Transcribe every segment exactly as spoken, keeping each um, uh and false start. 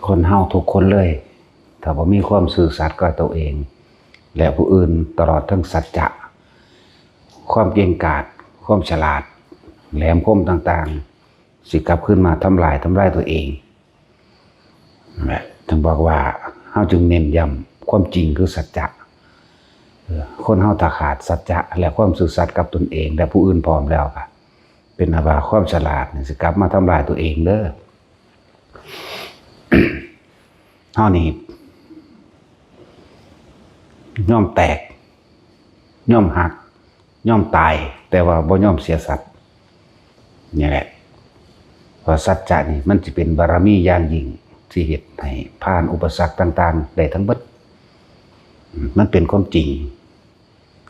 คนเฮาทุกคนเลย ถ้าบ่มีความซื่อสัตย์กับตัวเอง และผู้อื่น ตลอดทั้งสัจจะ ความเก่งกาจ ความฉลาด แหลมคมต่างๆ สิกลับคืนมาทำลาย ทำลายตัวเอง นะ ถึงบอกว่าเฮาจึงเน้นย้ำความจริงคือสัจจะ เออ คนเฮาถ้าขาดสัจจะและความซื่อสัตย์กับตนเองและผู้อื่นพร้อมแล้วก็ เป็นอันว่าความฉลาดนี่สิกลับมาทำลายตัวเองเด้อ เฮานี่ยอมแตก ยอมหัก ยอมตาย แต่ว่าบ่ยอมเสียสัตย์ นี่แหละ เพราะสัจจะนี่มันสิเป็นบารมีอย่างยิ่ง ที่เฮ็ดให้ผ่านอุปสรรคต่างๆ ได้ทั้งเบิด มันเป็นความจริง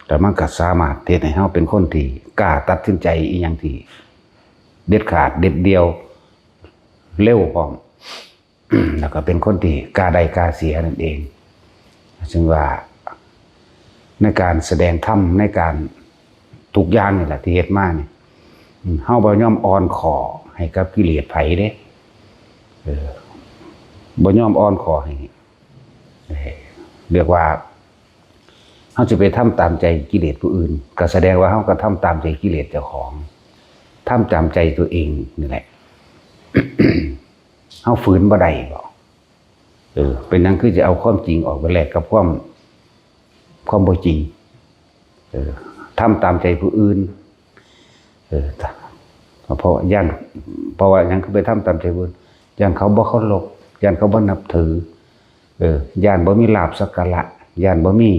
แล้วมันก็สามารถเฮ็ดให้เฮาเป็นคนที่กล้าตัดสินใจอีหยังที่เด็ดขาด เด็ดเดี่ยว เร็วพร้อม แล้วก็เป็นคนที่กล้าได้กล้าเสียนั่นเอง ซึ่งว่าในการแสดงธรรม ในการทุกอย่างนี่แหละที่เฮ็ดมานี่ อืม เฮาบ่ยอมอ่อนข้อให้กับกิเลสไผเด้ เออ บ่ยอมอ่อนข้อให้ เอ่อ เรียกว่า เฮาสิไปทำตามใจกิเลสผู้อื่น ก็แสดงว่าเฮาก็ทำตามใจกิเลสเจ้าของ ทำตามใจตัวเองนี่แหละ เฮาฝืนบ่ได้บ่ เออ เป็นหยังคือจะเอาความจริงออกไปแลกกับความ ความบ่จริง เออ ทำตามใจผู้อื่น เออ เพราะย่าน เพราะว่าหยังคือไปทำตามใจผู้อื่น ย่านเขาบ่เคารพ ย่านเขาบ่นับถือ เออ ย่านบ่มีลาภสักการะ ย่านบ่มี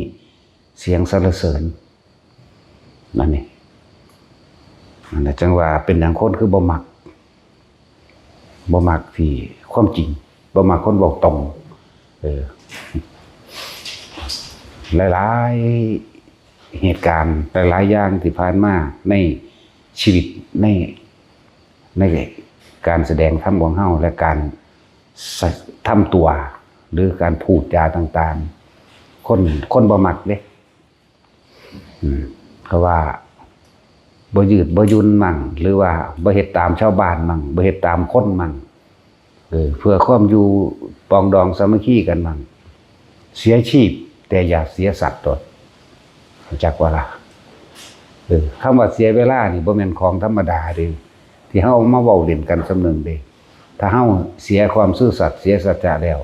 เสียงสรรเสริญ นั่นนี่ นั่นแหละจังว่าเป็นหยังคนคือบ่มัก บ่มักที่ความจริง บ่มักคนเว้าตรง เออ หลายๆ เหตุการณ์ หลายๆ อย่างที่ผ่านมาในชีวิต ใน ในการแสดงธรรมของเฮา และการสะ- ทำตัว หรือการพูดจาต่างๆ คน คนบ่มักเด้ อืม เพราะว่าบ่ยืดบ่หยุ่นมั่ง หรือว่าบ่เฮ็ดตามชาวบ้านมั่ง บ่เฮ็ดตามคนมั่ง เออ เพื่อความอยู่ปรองดองสามัคคีกันมั่ง เสียชีพแต่อย่าเสียสัตว์ตน รู้จักบ่ล่ะ เออ คำว่าเสียเวลานี่บ่แม่นของธรรมดาเด้ ที่เฮาเอามาเว้าเล่นกันส่ำหนึ่งเด้ ถ้าเฮาเสียความซื่อสัตย์ เสียสัจจะแล้ว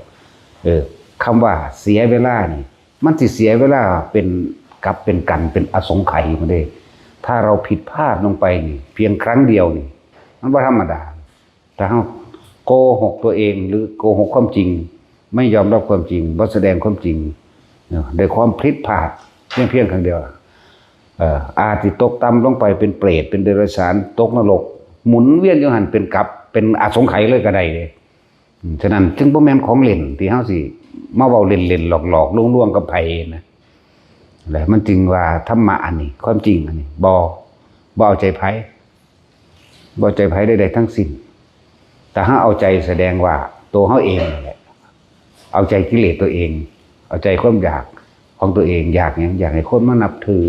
เออ คำว่าเสียเวลานี่ มันสิเสียเวลาเป็นกับเป็นกัน เป็นอสงไขยพุ้นเด้ ถ้าเราผิดพลาดลงไปนี่ เพียงครั้งเดียวนี่ มันบ่ธรรมดา ถ้าเฮาโกหกตัวเอง หรือโกหกความจริง ไม่ยอมรับความจริง บ่แสดงความจริง เนาะ ด้วยความผิดพลาดเพียง เพียงครั้งเดียว เอ่อ อาจสิตกต่ำลงไปเป็นเปรต เป็นเดรัจฉาน ตกนรก หมุนเวียนอยู่หั่นเป็นกับ เป็นอสงไขยเลยก็ได้เด้ อืม ฉะนั้นจึงบ่แม่นของเล่นที่เฮาสิมาเว้าเล่นๆ หลอกๆ ลวงๆ กับไผนะ และมันจึงว่าธรรมะอันนี้ ความจริงอันนี้ บ่ บ่เอาใจไผ บ่เอาใจไผใดๆ ทั้งสิ้น แต่เฮาเอาใจแสดงว่าตัวเฮาเองนั่นแหละ เอาใจกิเลสตัวเอง เอาใจความอยากของตัวเอง อยากหยัง อยากให้คนมานับถือ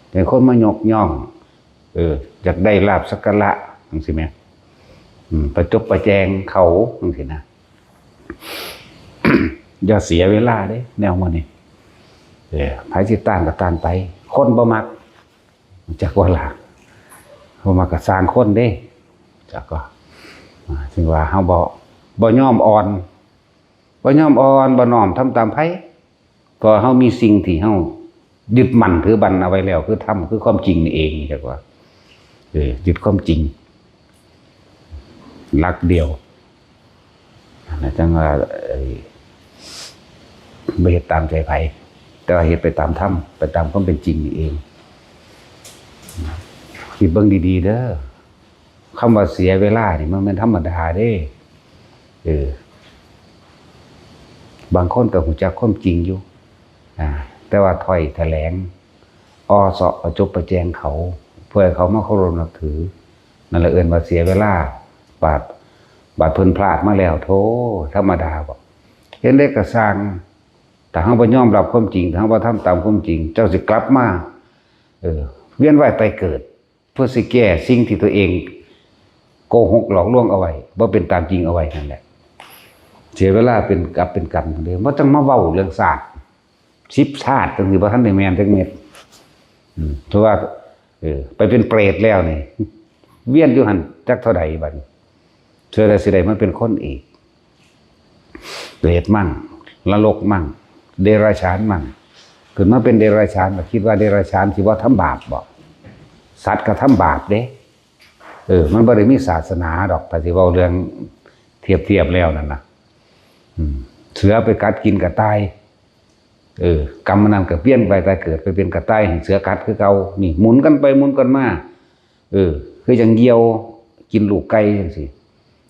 อยากให้คนมายกย่อง เออ อยากได้ลาภสักการะจังซี้แหม อืม ประจบประแจงเขาจังซี้นะ อย่าเสียเวลาเด้ แนวหมู่นี้ เออ ไผสิต้านก็ต้านไป คนบ่มัก จักว่าล่ะ บ่มักก็ซ่างคนเด้ จักก็ อ่า ถึงว่าเฮาบ่ บ่ยอมอ่อน บ่ยอมอ่อน บ่น้อมทำตามไผ เพราะเฮามีสิ่งที่เฮายึดมั่นถือมั่นเอาไว้แล้ว คือธรรม คือความจริงนี่เอง จักว่า เออ ยึดความจริง หลักเดียว นะ จังว่า เอ่อ บ่เฮ็ดตามใจไผ แต่ว่าเฮ็ดไปตามธรรม ไปตามความเป็นจริงนี่เอง คิดเบิ่งดีๆ เด้อ คำว่าเสียเวลานี่มันแม่นธรรมดาเด้ เออ บางคนก็รู้จักความจริงอยู่ อ่า แต่ว่าถ้อยแถลง ออเซาะประจบประแจงเขา เพื่อให้เขามาเคารพนับถือ นั่นแหละเอิ้นว่าเสียเวลา บาด บาดเพิ่นพลาดมาแล้ว โธ่ ธรรมดาบ่ เฮ็ดได้ก็ซ่าง ถ้าเฮาบ่ยอมรับความจริง ถ้าเฮาบ่ทำตามความจริง เจ้าสิกลับมา เออ เวียนว่ายตายเกิด เพื่อสิแก้สิ่งที่ตัวเองโกหกหลอกลวงเอาไว้ บ่เป็นตามจริงเอาไว้นั่นแหละ เสียเวลาเป็นกับเป็นกำเด้อ บ่ต้องมาเว้าเรื่องชาติ สิบชาติจั่งซี้ บ่ทันได้แม่นจักเม็ด อืม เพราะว่า เออ ไปเป็นเปรตแล้วนี่ เวียนอยู่หั่นจักเท่าใดบัดนี้ เทื่อใดสิได้มาเป็นคนอีก เปรตมั่ง นรกมั่ง เดรัจฉานมั่ง ขึ้นมาเป็นเดรัจฉาน ก็คิดว่าเดรัจฉานสิบ่ทำบาปบ่ สัตว์ก็ทำบาปเด้ เออ มันบ่ได้มีศาสนาดอก ถ้าสิเว้าเรื่องเทียบๆแล้วนั่นน่ะ อืม เสือไปกัดกินกระต่าย เออ กรรมมันนั้นก็เปลี่ยนไป แต่เกิดไปเป็นกระต่าย ให้เสือกัดคือเก่า นี่ หมุนกันไปหมุนกันมา เออ คือจั่งเหยี่ยวกินลูกไก่จั่งซี้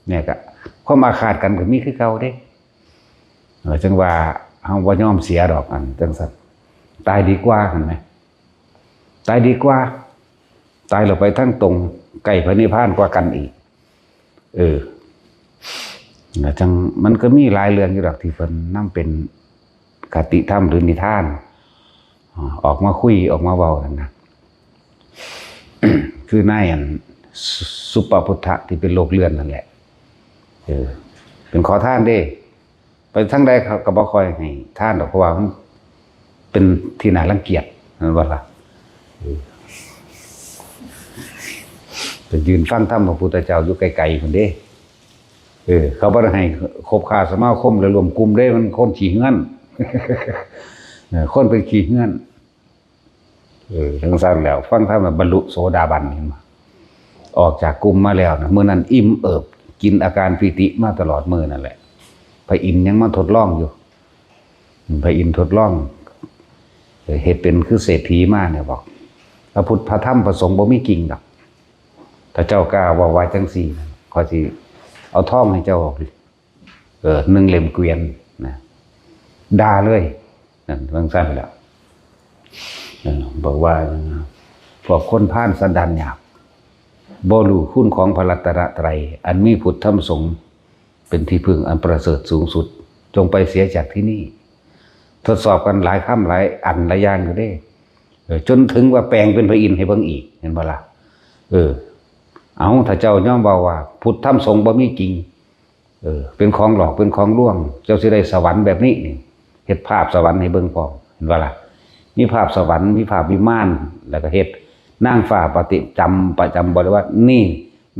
เนี่ยก็ ความอาฆาตกันก็มีคือเก่าเด้ เออ จั่งว่าเฮาบ่ยอมเสียดอก อันจั่งซั่น ตายดีกว่า หั้นแหม ตายดีกว่า ตายแล้วไปทางตรง ใกล้พระนิพพานกว่ากันอีก เออ แล้วจั่ง มันก็มีหลายเรื่องอยู่ดอกที่เพิ่นนำเป็นคติธรรมหรือนิทาน อ่า ออกมาคุย ออกมาเว้านั่นนะ คือนายอัน สุ สุปพุทธะที่เป็นโรคเลือนนั่นแหละ เออ เป็นขอทานเด้ ไปทางใดเขาก็บ่ค่อยให้ทานดอก เพราะว่ามันเป็นที่น่ารังเกียจ นั่นว่าล่ะ เออ ไปยืนฟังธรรมพระพุทธเจ้าอยู่ไกลๆพุ้นเด้ เออ เขาบ่ได้ให้คบค้าสมาคมและรวมกลุ่มเด้ มันคนขี้เหื่อน เออ คนเป็นขี้เหื่อน เออ จั่งซั่นแล้ว ฟังธรรมแล้วบรรลุโสดาบัน เห็นบ่ ออกจากกลุ่มมาแล้วนะ มื้อนั้นอิ่มเอิบ กินอาการปีติมาตลอดมื้อนั่นแหละ พระอินทร์ยังมาทดลองอยู่ พระอินทร์ทดลอง เออ เฮ็ดเป็นคือเศรษฐีมาเนี่ยบอก พระพุทธพระธรรมพระสงฆ์บ่มีจริงดอก ถ้าเจ้ากล้าเว้าว่าจั่งซี้นะ ข้อยสิเอาทองให้เจ้า เออ หนึ่งเล่มเกวียนนะ ด่าเลย นั่น จั่งซั่นแหละ เออ บอกว่า พวกคนพาลสันดานหยาบ บ่รู้คุณของพระรัตนตรัย อันมีพุทธธรรมสงฆ์เป็นที่พึ่งอันประเสริฐสูงสุด จงไปเสียจากที่นี่ ทดสอบกันหลายคำหลายอันหลายอย่างอยู่เด้ เออ จนถึงว่าแปลงเป็นพระอินทร์ให้เบิ่งอีก เห็นบ่ล่ะ เออ เอา ถ้าเจ้ายอมเว้าว่าพุทธธรรมสงฆ์บ่มีจริง เออ เป็นของหลอก เป็นของลวง เจ้าสิได้สวรรค์แบบนี้นี่ เฮ็ดภาพสวรรค์ให้เบิ่งพร้อม เห็นบ่ล่ะ มีภาพสวรรค์ มีภาพวิมาน แล้วก็เฮ็ดนางฟ้าประติ จำ ประจำบริวาร นี่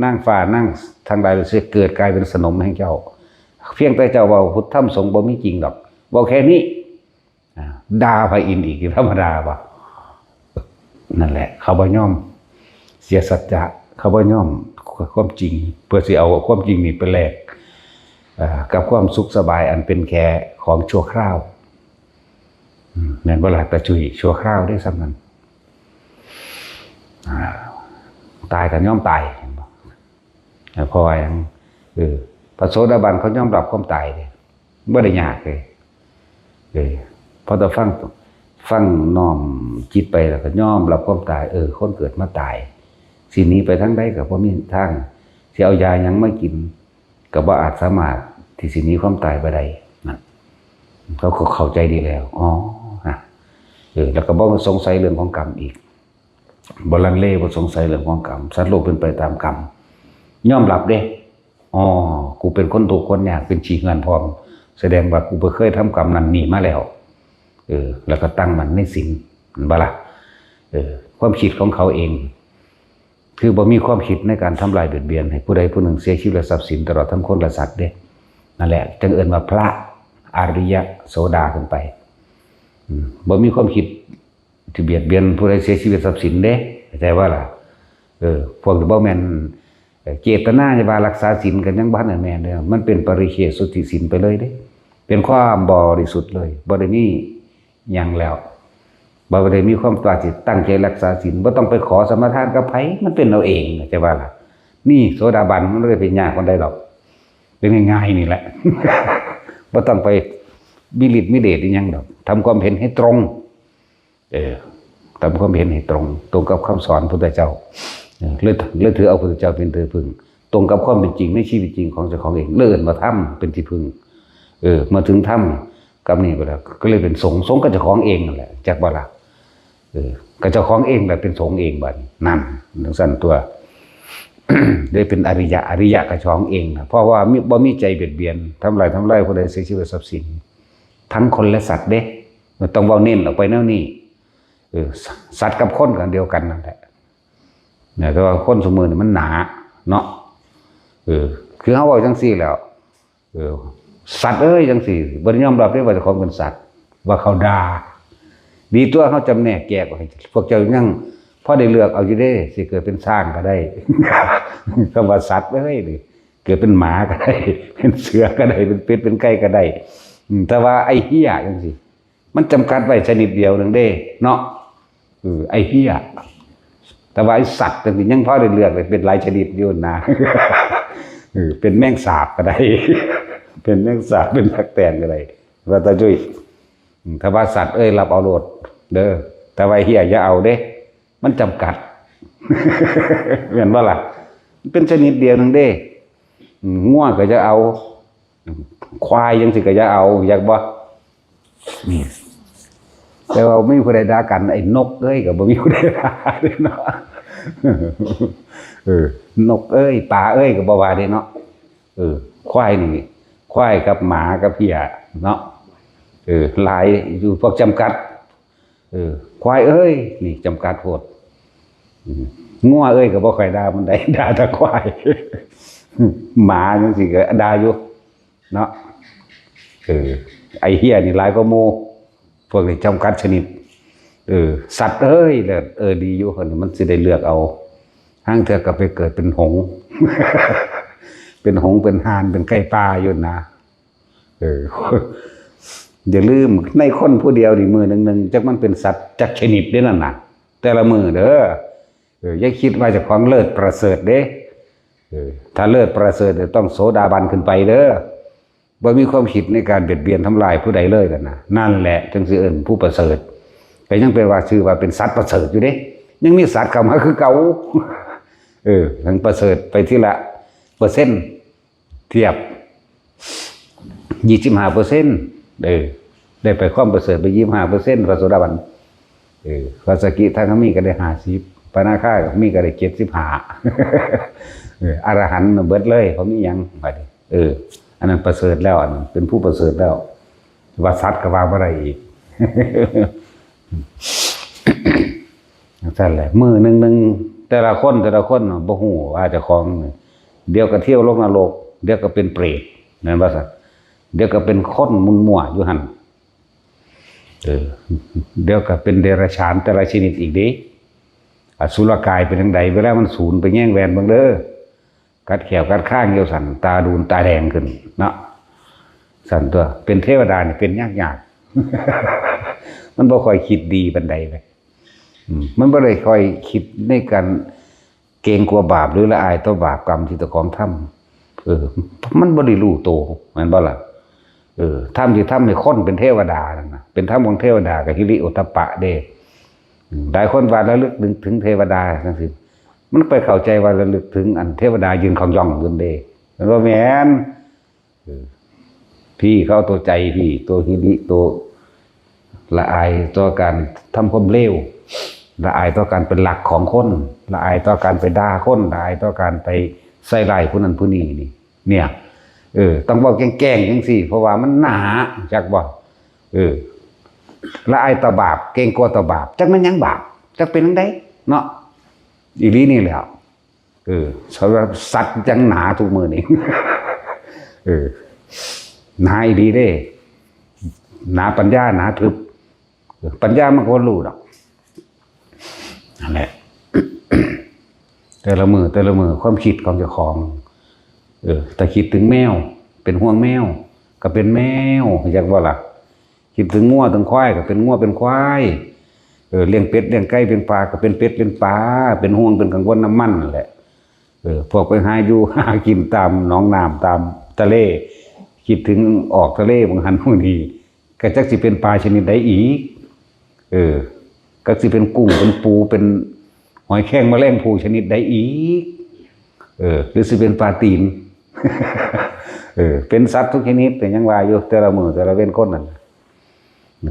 นางฟ้านางทั้งหลายสิเกิดกลายเป็นสนมให้เจ้า เพียงแต่เจ้าเว้าพุทธธรรมสงฆ์บ่มีจริงดอก เว้าแค่นี้ อ่า ด่าพระอินทร์อีก ธรรมดาบ่ นั่นแหละ เขาบ่ยอมเสียสัจจะ เขาบ่ยอมความจริง เพื่อสิเอาความจริงนี่ไปแลก อ่า กับความสุขสบายอันเป็นแค่ของชั่วคราว อืม แม่นบ่ล่ะ ตาจุ้ย ชั่วคราวเด้ ส่ำนั้น อ่า ตายก็ยอมตาย เห็นบ่ เพราะว่าหยัง เออ พระโสดาบันเขายอมรับความตายเด้ บ่ได้ยากเลย เออ พอแต่ฟัง ฟังน้อมจิตไปแล้วก็ยอมรับความตาย เออ คนเกิดมาตาย สิหนีไปทางใดก็บ่มีทาง สิเอายาหยังมากิน ก็บ่อาจสามารถที่สิหนีความตายไปได้ นั่น เขาก็เข้าใจดีแล้ว อ๋อ นะ เออ แล้วก็บ่สงสัยเรื่องของกรรมอีก บ่ลังเล บ่สงสัยเรื่องของกรรม สัตว์โลกเป็นไปตามกรรม ยอมรับเด้ อ๋อ กูเป็นคนทุกข์คนยาก เป็นขี้เหื่อนพร้อม แสดงว่ากูบ่เคยทำกรรมนั่นนี่มาแล้ว เออ แล้วก็ตั้งมั่นในศีล เห็นบ่ล่ะ เออ ความคิดของเขาเอง คือบ่มีความคิดในการทำลายเบียดเบียนให้ผู้ใดผู้หนึ่งเสียชีวิตและทรัพย์สิน ตลอดทั้งคนและสัตว์เด้ นั่นแหละ จั่งเอิ้นว่าพระอริยะโสดาขึ้นไป อืม บ่มีความคิดที่เบียดเบียนผู้ใดเสียชีวิตทรัพย์สินเด้ เข้าใจบ่ล่ะ เออ พวกนี้บ่แม่น เอ่อ เจตนาจะว่ารักษาศีลก็ยังบ่ทันได้แม่นเด้อ มันเป็นปริเฉทสุทธิศีลไปเลยเด้ เป็นความบริสุทธิ์เลย บ่ได้มีหยังแล้ว บ่ได้มีความว่าสิตั้งใจรักษาศีล บ่ต้องไปขอสมาทานกับไผ มันเป็นเอาเอง เข้าใจบ่ล่ะ นี่โสดาบันมันบ่ได้เป็นยากปานใดดอก เป็นง่ายๆนี่แหละ บ่ต้องไปมีฤทธิ์มีเดชอิหยังดอก ทำความเห็นให้ตรง เออ ทำความเห็นให้ตรง ตรงกับคำสอนพุทธเจ้า เออ เลย เลยถือเอาพุทธเจ้าเป็นที่พึ่ง ตรงกับความเป็นจริงในชีวิตจริงของเจ้าของเอง เลยเอิ้นว่าธรรมเป็นที่พึ่ง เออ มาถึงธรรมกับนี่ไปแล้ว ก็เลยเป็นสงฆ์ สงฆ์ก็เจ้าของเองนั่นแหละ จักบ่ล่ะ เออ ก็เจ้าของเองแหละเป็นสงฆ์เองบัดนี้ นั่น จั่งซั่นตัว ได้เป็นอริยะ อริยะกระชองเองนะ เพราะว่ามีบ่มีใจเบียดเบียน ทำลายทำลายผู้ใดเสียชีวิตทรัพย์สิน ทั้งคนและสัตว์เด้ มันต้องเว้าเน้นออกไปแนวนี้ เออ สัตว์กับคนกันเดียวกันนั่นแหละ เนี่ย แต่ว่าคนสมมือนี่มันหนาเนาะ เออ คือเขาเว้าจังซี่แล้ว เออ สัตว์เอ้ยจังซี่ บ่ได้ยอมรับได้ว่าเจ้าของเป็นสัตว์ ว่าเขาด่า ดีตัวเขาจำแนกแยกออกให้ พวกเจ้ายังพอได้เลือกเอาอยู่เด้ สิเกิดเป็นช้างก็ได้ คำว่าสัตว์เอ้ยนี่ เกิดเป็นหมาก็ได้ เป็นเสือก็ได้ เป็นเป็ด เป็นไก่ก็ได้ อืม แต่ว่าไอ้เหี้ยจังซี่ มันจำกัดไว้ชนิดเดียวหนึ่งเด้ เนาะ เออ ไอ้เหี้ย แต่ว่าไอ้สัตว์จังซี่ยังพอได้เลือกเลย เป็นหลายชนิดอยู่นะ เออ เป็นแมงสาบก็ได้ เป็นแมงสาบ เป็นตั๊กแตนก็ได้ ว่าแต่จุ้ย อืม ถ้าว่าสัตว์เอ้ย รับเอาโลดเด้อ แต่ว่าไอ้เหี้ยอย่าเอาเด้ มันจำกัด แม่นบ่ล่ะ มันเป็นชนิดเดียวหนึ่งเด้ อืม งัวก็จะเอา ควายจังซี่ก็จะเอา อยากบ่ อืม แต่ว่ามีผู้ใดด่ากัน ไอ้นกเอ้ย ก็บ่มีผู้ใดด่าเด้เนาะ เออ นกเอ้ย ปลาเอ้ย ก็บ่ว่าเด้เนาะ เออ ควายนี่ ควายกับหมากับเพี้ยเนาะ เออ หลายอยู่ พวกจำกัด เออ ควายเอ้ย นี่จำกัดโพด อืม งัวเอ้ย ก็บ่ค่อยด่ามันได้ ด่าแต่ควาย หมาจังซี่ก็ด่าอยู่ เนาะ เออ ไอ้เหี้ยนี่หลายกว่าหมู่ พวกนี้จำกัดชนิด เออ สัตว์เอ้ย แล้ว เออ ดีอยู่ มันสิได้เลือกเอา ห่างเทื่อก็ไปเกิดเป็นหงส์ เป็นหงส์ เป็นห่าน เป็นไก่ป่าอยู่นะ เออ อย่าลืม ในคนผู้เดียวนี่ มื้อหนึ่งๆ จักมันเป็นสัตว์จักชนิดเด้นั่นน่ะ แต่ละมื้อเด้อ เออ อย่าคิดว่าเจ้าของเลิศประเสริฐเด้ เออ ถ้าเลิศประเสริฐเนี่ยต้องโสดาบันขึ้นไปเด้อ บ่มีความคิดในการเบียดเบียนทำลายผู้ใดเลยล่ะนะ นั่นแหละจึงสิเอิ้นผู้ประเสริฐ ก็ยังเป็นว่าชื่อว่าเป็นสัตว์ประเสริฐอยู่เด้ ยังมีสัตว์เข้ามาคือเก่า เออ ทั้งประเสริฐไปทีละเปอร์เซ็นต์ เทียบ ยี่สิบห้าเปอร์เซ็นต์ เออ ได้ไปความประเสริฐไป ยี่สิบห้าเปอร์เซ็นต์ พระโสดาบัน เออ พระสกิทาคามีก็ได้ ห้าสิบ พระอนาคามีก็ได้ เจ็ดสิบห้า เออ อรหันต์น่ะเบิดเลย เขามีหยังบัดนี้ เออ อันนั้นประเสริฐแล้ว อันนั้นเป็นผู้ประเสริฐแล้ว ว่าสัตว์ก็ว่าบ่ได้อีก จั่งซั่นแหละ มื้อหนึ่งๆ แต่ละคน แต่ละคนน่ะบ่ฮู้ว่าเจ้าของนี่ เดี๋ยวก็เที่ยวลงนรก เดี๋ยวก็เป็นเปรต แม่นบ่ซั่น เดี๋ยวก็เป็นคนหมุนมั่วอยู่หั่น เออ เดี๋ยวก็เป็นเดรัจฉานแต่ละชนิดอีกเด้ อสุรกายเป็นจั่งใด เวลามันสูญไปแยงแหวนเบิ่งเด้อ กัดแข้วกัดคางอยู่ซั่น ตาดูนตาแดงขึ้นเนาะ ซั่นตัว เป็นเทวดานี่เป็นยากๆ มันบ่ค่อยคิดดีปานใดเลย อืม มันบ่ได้ค่อยคิดในการเกรงกลัวบาปหรือละอายต่อบาปกรรมที่เจ้าของทำ เออ มันบ่ได้รู้โต แม่นบ่ล่ะ เออ ธรรมที่ทำให้คนเป็นเทวดานั่นน่ะ เป็นธรรมของเทวดากับฮิริโอตตัปปะเด้ อืม หลายคนว่าระลึกถึง ถึงเทวดาจั่งซี้ มันไปเข้าใจว่าระลึกถึงอันเทวดายืนขวางย่องอยู่เด้ มันบ่แม่น เออ พี่เขาเอาตัวใจพี่ ตัวฮิริ ตัวละอายต่อการทำความเลว ละอายต่อการเป็นหลักของคน ละอายต่อการไปด่าคน ละอายต่อการไปใส่ร้ายผู้นั้นผู้นี้นี่ เนี่ย เออ ต้องเว้าแกล้งๆจั่งซี้ เพราะว่ามันหนา จักบ่ เออ ละอายต่อบาป เกรงกลัวต่อบาป จักแม่นหยังบาป จักเป็นจั่งใดเนาะ อีหลีนี่แหละ เออ สำหรับสัตว์จั่งหนาทุกมื้อนี่ เออ หนาอีหลีเด้ หนาปัญญา หนาทึบ เออ ปัญญามันก็บ่รู้ดอก นั่นแหละ แต่ละมื้อ แต่ละมื้อ ความคิดของเจ้าของ เออ ถ้าคิดถึงแมว เป็นห่วงแมว ก็เป็นแมว จักบ่ล่ะ คิดถึงงัวถึงควาย ก็เป็นงัวเป็นควาย เออ เลี้ยงเป็ดเลี้ยงไก่เป็นปลา ก็เป็นเป็ดเป็นปลา เป็นห่วงเป็นกังวลนำมันนั่นแหละ เออ พวกไปหาอยู่หากินตามหนองน้ำตามทะเล คิดถึงออกทะเลบางหันบางนี้ ก็จักสิเป็นปลาชนิดใดอีก เออ ก็สิเป็นกุ้งเป็นปูเป็นหอยแครงแมลงภู่ชนิดใดอีก เออ หรือสิเป็นปลาตีน เออ เป็นสัตว์ทุกชนิด แต่ยังว่าอยู่ แต่ละมื้อแต่ละเว็นคนนั่นน่ะ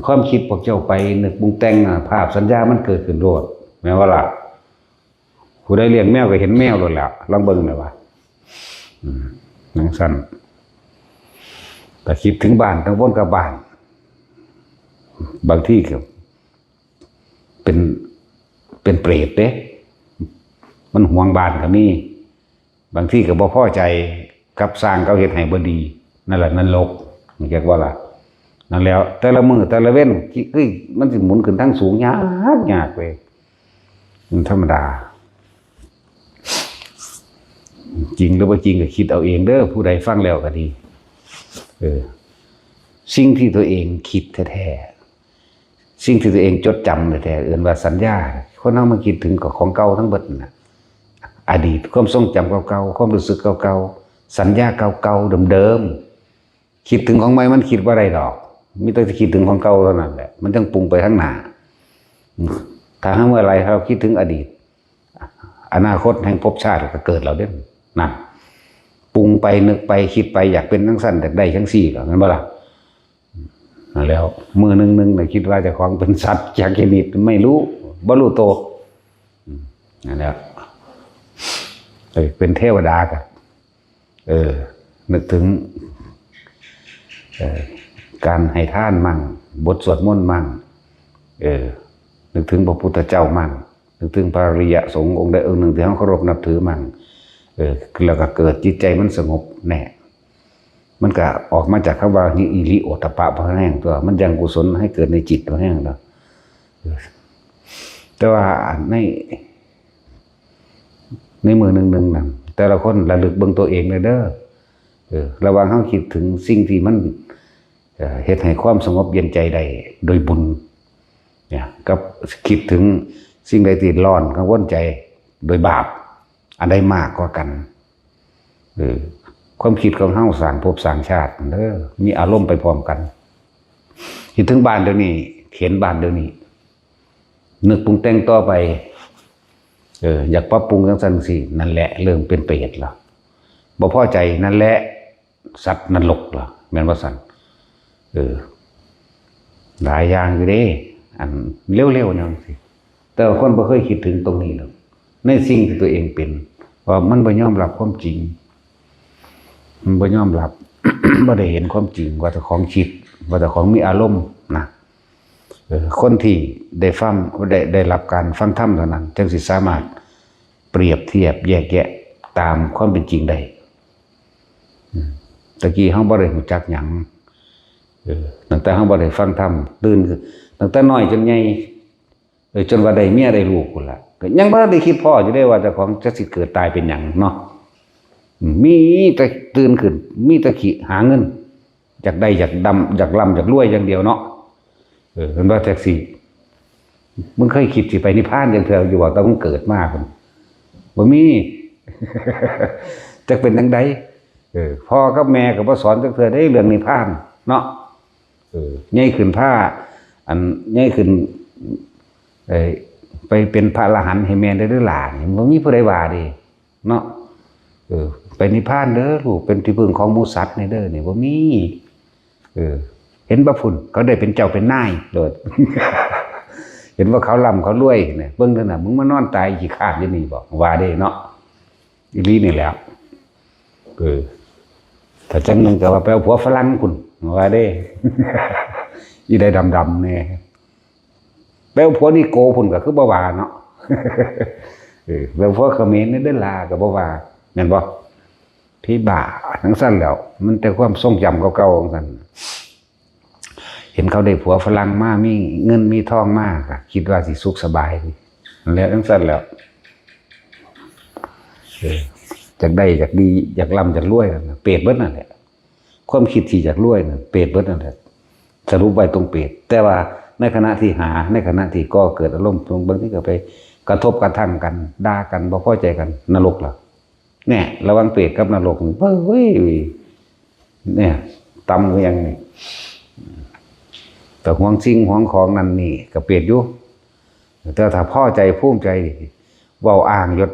ความคิดพวกเจ้าไปนึกปรุงแต่งน่ะ ภาพสัญญามันเกิดขึ้นโลด แม่นบ่ล่ะ? ผู้ใดเลี้ยงแมวก็เห็นแมวโลดแหล้ว ลองเบิ่งแหน่ว่า อืม จั่งซั่น ก็คิดถึงบ้าน กังวลกับบ้าน บางทีก็ เป็น เป็นเปรตเด้ มันหวงบ้านก็มี บางทีก็บ่พอใจกับสร้างเขาเฮ็ดให้บ่ดี นั่นแหละนรก เรียกว่าล่ะ นั่นแหล้ว แต่ละมื้อแต่ละเว็น คือมันสิหมุนขึ้นทางสูงยากยากเลย มันธรรมดา จริงหรือบ่จริงก็คิดเอาเองเด้อ ผู้ใดฟังแล้วก็ดี เออ สิ่งที่ตัวเองคิดแท้ๆ สิ่งที่ตัวเองจดจำแท้ๆ เอิ้นว่าสัญญา คนเฮามันคิดถึงกับของเก่าทั้งเบิดนั่นน่ะ อดีต ความทรงจำเก่าๆ ความรู้สึกเก่าๆ สัญญาเก่าๆ เดิมๆ คิดถึงของใหม่มันคิดบ่ได้ดอก มีแต่คิดถึงของเก่าเท่านั้นแหละ มันจั่งปรุงไปข้างหน้า ถ้าหากเมื่อไหร่เราคิดถึงอดีต อนาคตแห่งภพชาติก็เกิดแล้วเด้ นั่น ปรุงไปนึกไปคิดไปอยากเป็นจั่งซั่นอยากได้จั่งซี่ล่ะ แม่นบ่ล่ะ นั่นแหล้ว มื้อหนึ่งหนึ่งน่ะคิดว่าเจ้าของเป็นสัตว์จักชนิดไม่รู้ บ่รู้โต อืม นั่นแหละ เอ้ย เป็นเทวดาก็ เออ นึกถึง เอ่อ การให้ทานมั่ง บทสวดมนต์มั่ง เออ นึกถึงพระพุทธเจ้ามั่ง นึกถึงพระอริยสงฆ์องค์ใดองค์หนึ่งที่เราเคารพนับถือมั่ง เออ แล้วก็เกิดจิตใจมันสงบแน่ มันก็ออกมาจากคำว่าฮิริโอตตัปปะพระแห้งตัว มันยังกุศลให้เกิดในจิตพระแห้งเนาะ เออ แต่ว่าใน ในมื้อหนึ่งหนึ่งนั่น แต่ละคนระลึกเบิ่งตัวเองเลยเด้อ เออ ระหว่างเฮาคิดถึงสิ่งที่มัน เอ่อ เฮ็ดให้ความสงบเย็นใจได้โดยบุญ เนี่ย กับคิดถึงสิ่งใดที่ร้อนกังวลใจโดยบาป อันใดมากกว่ากัน เออ ความคิดของเฮาสร้างภพสร้างชาติเด้อ มีอารมณ์ไปพร้อมกัน คิดถึงบ้านเดี๋ยวนี้ เห็นบ้านเดี๋ยวนี้ นึกปรุงแต่งต่อไป เออ อยากปรับปรุงจั่งซั่นจั่งซี้ นั่นแหละเริ่มเป็นเปรตแล้ว บ่พอใจ นั่นแหละสัตว์นรกแล้ว แม่นบ่ซั่น เออ หลายอย่างอยู่เด้ อันเร็วๆจั่งซี้ แต่ว่าคนบ่เคยคิดถึงตรงนี้หรอก ในสิ่งที่ตัวเองเป็น ว่ามันบ่ยอมรับความจริง มันบ่ยอมรับ บ่ได้เห็นความจริง ว่าเจ้าของคิด ว่าเจ้าของมีอารมณ์นะ เออ คนที่ได้ฟัง ได้ ได้รับการฟังธรรมเท่านั้น จึงสิสามารถเปรียบเทียบแยกแยะตามความเป็นจริงได้ อืม ตะกี้เฮาบ่ได้รู้จักหยัง เออ ตั้งแต่เฮาบ่ได้ฟังธรรม ตื่น ตั้งแต่น้อยจนใหญ่ เออ จนว่าได้เมียได้ลูกพู้นล่ะ ก็ยังบ่ทันได้คิดพ้ออยู่เด้ว่าเจ้าของจะสิเกิดตายเป็นหยังเนาะ อืม มีแต่ตื่นขึ้น มีแต่คิดหาเงิน อยากได้อยากดำ อยากร่ำอยากรวยอย่างเดียวเนาะ เออ เพิ่นว่าจั่งซี้ มึงเคยคิดสิไปนิพพานจั่งเทื่ออยู่บ่ แต่มึงเกิดมาพุ้น บ่มี จักเป็นจั่งใด เออ พ่อกับแม่ก็บ่สอนจักเทื่อเด้เรื่องนิพพานเนาะ เออ ใหญ่ขึ้นพา อัน ใหญ่ขึ้น เอ่อ ไปเป็นพระอรหันต์ให้แม่ได้หรือหลานี่ บ่มีผู้ใดว่าเด้ เนาะ เออ ไปนิพพานเด้อลูก เป็นที่พึ่งของหมู่สัตว์นี่เด้อ นี่บ่มี เออ เห็นบ่พุ้น เขาได้เป็นเจ้าเป็นนายโลด เห็นว่าเขาร่ำเขารวยเนี่ย เบิ่งเด้อน่ะ มึงมานอนตายขี้คร้านอยู่นี่บ่ ว่าเด้เนาะ อีหลีนี่แหละ เออ ถ้าจั่งหนึ่งก็ว่าไปเอาผัวฝรั่งพุ้น ว่าเด้ อีใดดำๆแน่ ไปเอาผัวนิโก้พุ้นก็คือบ่ว่าเนาะ เออ ไปเอาผัวเขมรนี่เด้อล่ะก็บ่ว่า แม่นบ่ ผีบ้าจั่งซั่นแหล้ว มันแต่ความทรงจำเก่าๆจั่งซั่น เห็นเขาได้ผัวฝรั่งมา มีเงินมีทองมา ก็คิดว่าสิสุขสบาย นั่นแหละจั่งซั่นแหล้ว เออ อยากได้อยากดี อยากร่ำอยากรวยนั่นน่ะ เปรตเบิดนั่นแหละ ความคิดที่อยากรวยนั่น เปรตเบิดนั่นแหละ สรุปไว้ตรงเปรต แต่ว่าในขณะที่หา ในขณะที่ก่อเกิดอารมณ์ บางทีก็ไปกระทบกระทั่งกัน ด่ากัน บ่พอใจกัน นรกล่ะ เนี่ย ระหว่างเปรตกับนรกนี่ เฮ้ย เนี่ย ต่ำกว่าหยังนี่ แต่หวงสิ่งหวงของนั่นนี่ ก็เปรตอยู่ แต่ถ้าพอใจภูมิใจ เว้าอ้างยศ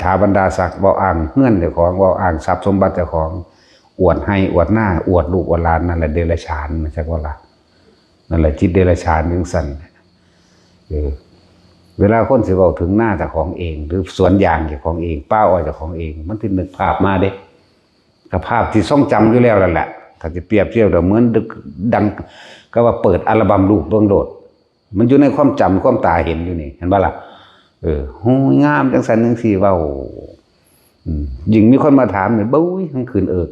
ถาบรรดาศักดิ์ เว้าอ้างเฮือนเจ้าของ เว้าอ้างทรัพย์สมบัติเจ้าของ อวดไฮ่อวดนา อวดลูกอวดหลาน นั่นแหละเดรัจฉาน มันจักว่าล่ะ นั่นแหละจิตเดรัจฉานจั่งซั่น เออ เวลาคนสิเว้าถึงนาเจ้าของเอง หรือสวนยางเจ้าของเอง ป่าอ้อยเจ้าของเอง มันสินึกภาพมาเด้ ก็ภาพที่ทรงจำอยู่แล้วนั่นแหละ ถ้าสิเปรียบเทียบแล้วเหมือนดัง ก็ว่าเปิดอัลบั้มรูปเบิ่งโลด มันอยู่ในความจำความตาเห็นอยู่นี่ เห็นบ่ล่ะ เออ โหย งามจังซั่นจังซี่ เว้า อืม ยิ่งมีคนมาถามนี่ บุ้ย ทั้งคืนเอิก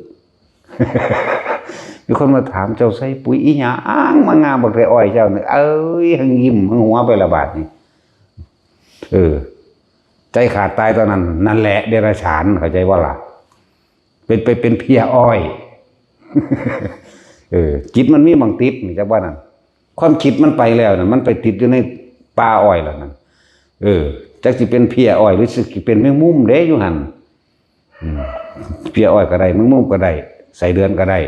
มีคนมาถาม "เจ้าใส่ปุ๋ยอีหยังมางามบักแท้อ้อยเจ้านี่" เอ้ย ทั้งยิ้มทั้งหัวไปละบาดนี่ เออ ใจขาดตายตอนนั้น นั่นแหละเดรัจฉาน เข้าใจบ่ล่ะ เป็น ไปเป็นเพี้ยอ้อย เออ จิตมันมีหม่องติดนี่ จักว่านั่น ความคิดมันไปแล้วน่ะ มันไปติดอยู่ในป่าอ้อยแล้วนั่น เออ จักสิเป็นเพี้ยอ้อย หรือสิเป็นแมงมุมเด้อยู่หั่น อืม เพี้ยอ้อยก็ได้ แมงมุมก็ได้ ไส้เดือนก็ได้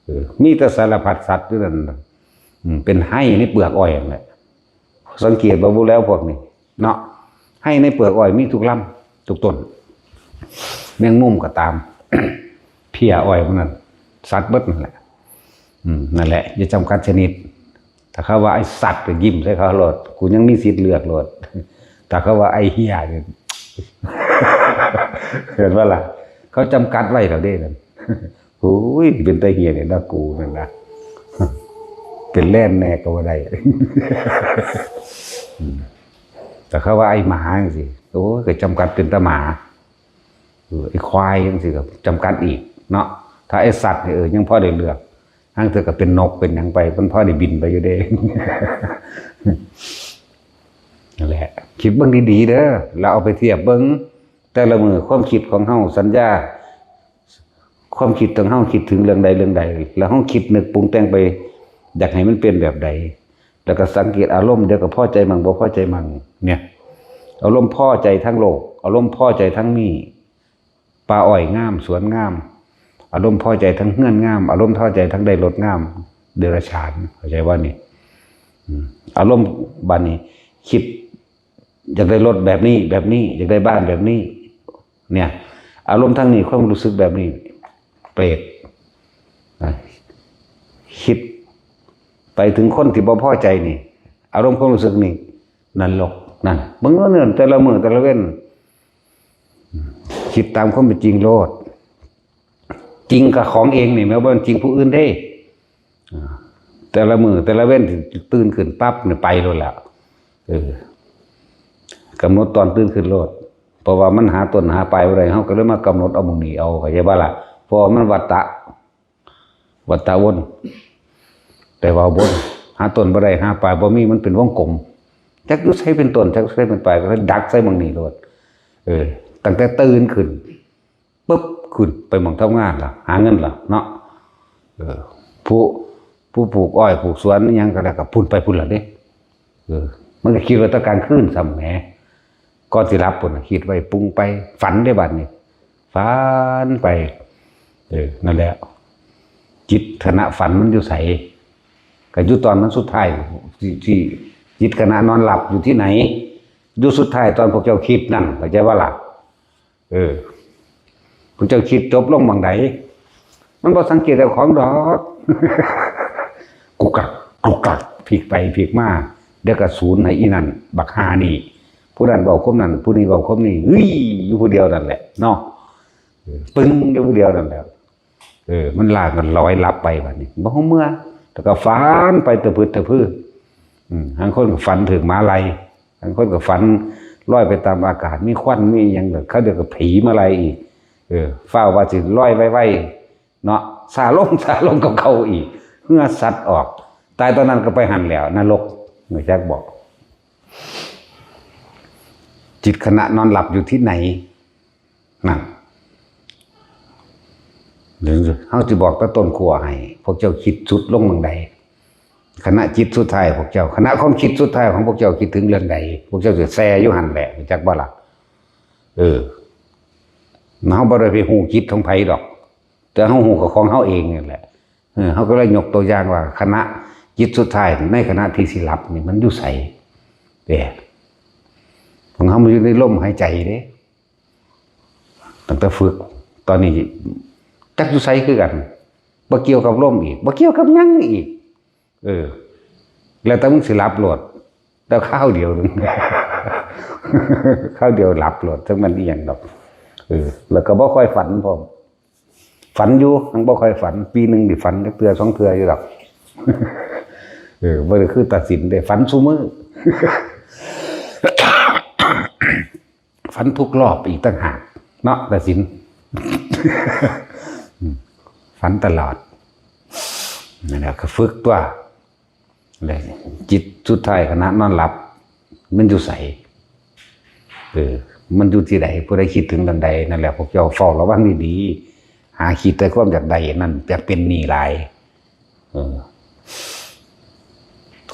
เออ มีแต่สารพัดสัตว์อยู่นั่นน่ะ อืม เป็นไฮ่ในเปลือกอ้อยนั่นแหละ สังเกตบ่บุแล้วพวกนี้ เนาะ ไฮ่ในเปลือกอ้อยมีทุกลำ ทุกต้น แมงมุมก็ตาม เพี้ยอ้อยพวกนั้น สัตว์เบิดนั่นแหละ อืม นั่นแหละ อย่าจำกัดชนิด ถ้าเขาว่าไอ้สัตว์ก็ยิ้มใส่เขาโลด กูยังมีสิทธิ์เลือกโลด ถ้าเขาว่าไอ้เหี้ยนี่ เห็นบ่ล่ะ เขาจำกัดไว้แล้วเด้นั่น โอ้ย เป็นตาเหี้ยเนี่ยนะกูนั่นนะ เป็นแล่นแน่ก็บ่ได้ อืม แต่เขาว่าไอ้หมาจังซี่ โอ้ย ก็จำกัดเป็นตาหมา เออ ไอ้ควายจังซี่ก็จำกัดอีกเนาะ ถ้าไอ้สัตว์นี่ เออ ยังพอได้เลือก ห่างเทื่อก็เป็นนกเป็นหยังไป มันพอได้บินไปอยู่เด้ นั่นแหละ คิดเบิ่งดีๆเด้อ แล้วเอาไปเทียบเบิ่ง แต่ละมื้อความคิดของเฮา สัญญา ความคิดของเฮาคิดถึงเรื่องใดเรื่องใด แล้วเฮาคิดนึกปรุงแต่งไป อยากให้มันเป็นแบบใด แล้วก็สังเกตอารมณ์ เดี๋ยวก็พอใจมั่งบ่พอใจมั่ง เนี่ย อารมณ์พอใจทั้งโลก อารมณ์พอใจทั้งมีป่าอ้อยงาม สวนงาม อารมณ์พอใจทั้งเฮือนงาม อารมณ์พอใจทั้งได้รถงาม เดรัจฉาน เข้าใจบ่นี่ อืม อารมณ์บัดนี้ คิด อยากได้รถแบบนี้ แบบนี้ อยากได้บ้านแบบนี้ เนี่ย อารมณ์ทางนี้ ความรู้สึกแบบนี้ เปรต นะ คิดไปถึงคนที่บ่พอใจนี่ อารมณ์ความรู้สึกนี่ นรก นั่น เบิ่งเด้อ แต่ละมื้อแต่ละเว็น คิดตามความเป็นจริงโลด จริงกับของเองนี่ แม่นบ่จริงผู้อื่นเด้ อ่า แต่ละมื้อแต่ละเว็นตื่นขึ้นปั๊บนี่ไปโลดแล้ว เออ กำหนดตอนตื่นขึ้นโลด เพราะว่ามันหาต้นหาปลายบ่ได้ เฮาก็เลยมากำหนดเอาหม่องนี้เอา เข้าใจบ่ล่ะ เพราะว่ามันวัฏฏะ วัฏฏะวน แต่ว่าวน หาต้นบ่ได้ หาปลายบ่มี มันเป็นวงกลม จักอยู่ไสเป็นต้น จักอยู่ไสเป็นปลาย ก็เลยดักใส่หม่องนี้โลด เออ ตั้งแต่ตื่นขึ้น ปึ๊บ ขึ้นไปหม่องทำงานล่ะ หาเงินล่ะเนาะ เออ ผู้ ผู้ปลูกอ้อยปลูกสวนอิหยังก็แล้ว ก็พุ้นไปพุ้นล่ะเด้ เออ มันก็คิดว่าแต่กลางคืนซ้ำแหม ก่อนสิหลับพุ้นน่ะ คิดไว้ปรุงไป ฝันเด้บัดนี้ ฝันไป เออ นั่นแหละ จิตขณะฝันมันอยู่ไส ก็อยู่ตอนมันสุดท้าย ที่ ที่จิตขณะนอนหลับอยู่ที่ไหน อยู่สุดท้ายตอนพวกเจ้าคิดนั่น เข้าใจบ่ล่ะ เออ พวกเจ้าคิดจบลงหม่องใด มันบ่สังเกตเจ้าของดอก กุกกัก กุกกัก พลิกไปพลิกมา เดี๋ยวก็ศูนย์ให้อีนั่น บักห่านี่ ผู้นั้นเว้าคำนั้น ผู้นี้เว้าคำนี้ เฮ้ย อยู่ผู้เดียวนั่นแหละเนาะ เออ ปึ้งอยู่ผู้เดียวนั่นแหละ เออ มันลากกันลอยหลับไปบัดนี้ บ่ฮู้เมื่อ แล้วก็ฝันไปตะพึดตะพือ อืม บางคนก็ฝันถืกหมาไล่ บางคนก็ฝันลอยไปตามอากาศ มีควัน มีอิหยัง เขาเดี๋ยวก็ผีมาไล่อีก เออ ฟ้าวว่าสิลอยไวๆ เนาะ ซาลง ซาลงกับเขาอีก เหงื่อสัตว์ออก ตายตอนนั้นก็ไปหั่นแล้ว นรก รู้จักบ่ จิตขณะนอนหลับอยู่ที่ไหน นั่น เดี๋ยวเฮาสิบอกแต่ต้นขั้วให้ พวกเจ้าคิดสุดลงหม่องใด ขณะจิตสุดท้ายพวกเจ้า ขณะความคิดสุดท้ายของพวกเจ้าคิดถึงเรื่องใด พวกเจ้าสิแซ่อยู่หั่นแหละ รู้จักบ่ล่ะ เออ เฮาบ่ได้ไปฮู้จิตของไผดอก แต่เฮาฮู้กับของเฮาเองนี่แหละ เออ เฮาก็เลยยกตัวอย่างว่า ขณะจิตสุดท้ายในขณะที่สิหลับนี่มันอยู่ไส เด้ ของเฮามันอยู่ในลมหายใจเด้ ตั้งแต่ฝึก ตอนนี้จักอยู่ไสคือกัน บ่เกี่ยวกับลมอีก บ่เกี่ยวกับหยังอีก เออ แล้วแต่มึงสิหลับโลด แต่คราวเดียวหนึ่ง คราวเดียวหลับโลด จักแม่นอีหยังดอก เออ แล้วก็บ่ค่อยฝันพร้อม ฝันอยู่ ยังบ่ค่อยฝัน ปีหนึ่งนี่ฝันจักเทื่อสองเทื่ออยู่ดอก เออ บ่ได้คือตาสินเด้ ฝันซุมื้อ ฝันทุกรอบอีกต่างหาก เนาะตาสิน ฝันตลอด นั่นแหละ ก็ฝึกตัว เลย จิตสุดท้ายขณะนอนหลับ มันอยู่ไส เออ มันอยู่ที่ใด ผู้ใดคิดถึงเรื่องใด นั่นแหละ พวกเจ้าเฝ้าระวังดีๆ หาคิดแต่ความอยากได้นั่น อยากเป็นหนี้หลาย เออ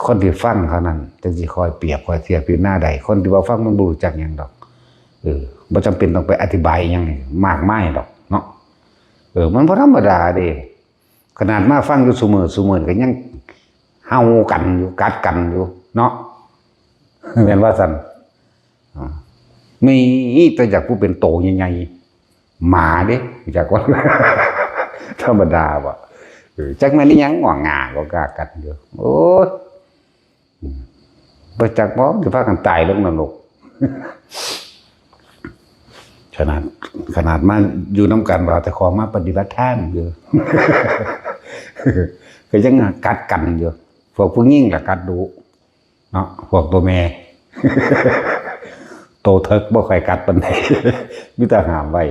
คนที่ฟังเท่านั้น จั่งสิคอยเปรียบ คอยเทียบพิจารณาได้ คนที่บ่ฟังมันบ่รู้จักหยังดอก เออ บ่จำเป็นต้องไปอธิบายหยังมากมายดอกเนาะ เออ มันบ่ธรรมดาเด้ ขนาดมาฟังอยู่ซุมื้อ ซุมื้อก็ยังเห่ากันอยู่ กัดกันอยู่ เนาะ แม่นว่าซั่น อ่า มีแต่อยากผู้เป็นโตใหญ่ๆ หมาเด้ อยากว่า ธรรมดาบ่ เออ จักแม่นอีหยัง ง่วงง่าก็กล้ากัดอยู่ โอ้ย อืม บ่จักบ่ สิพากันตายลงนรก ขนาด ขนาดมาอยู่นำกัน ว่าแต่ของมาปฏิบัติธรรมอยู่ ก็ยังกัดกันอยู่ พวกผู้หญิงล่ะกัดดุ เนาะ พวกตัวแม่ โตเถิกบ่ค่อยกัดปานใด มีแต่ห้ามไว้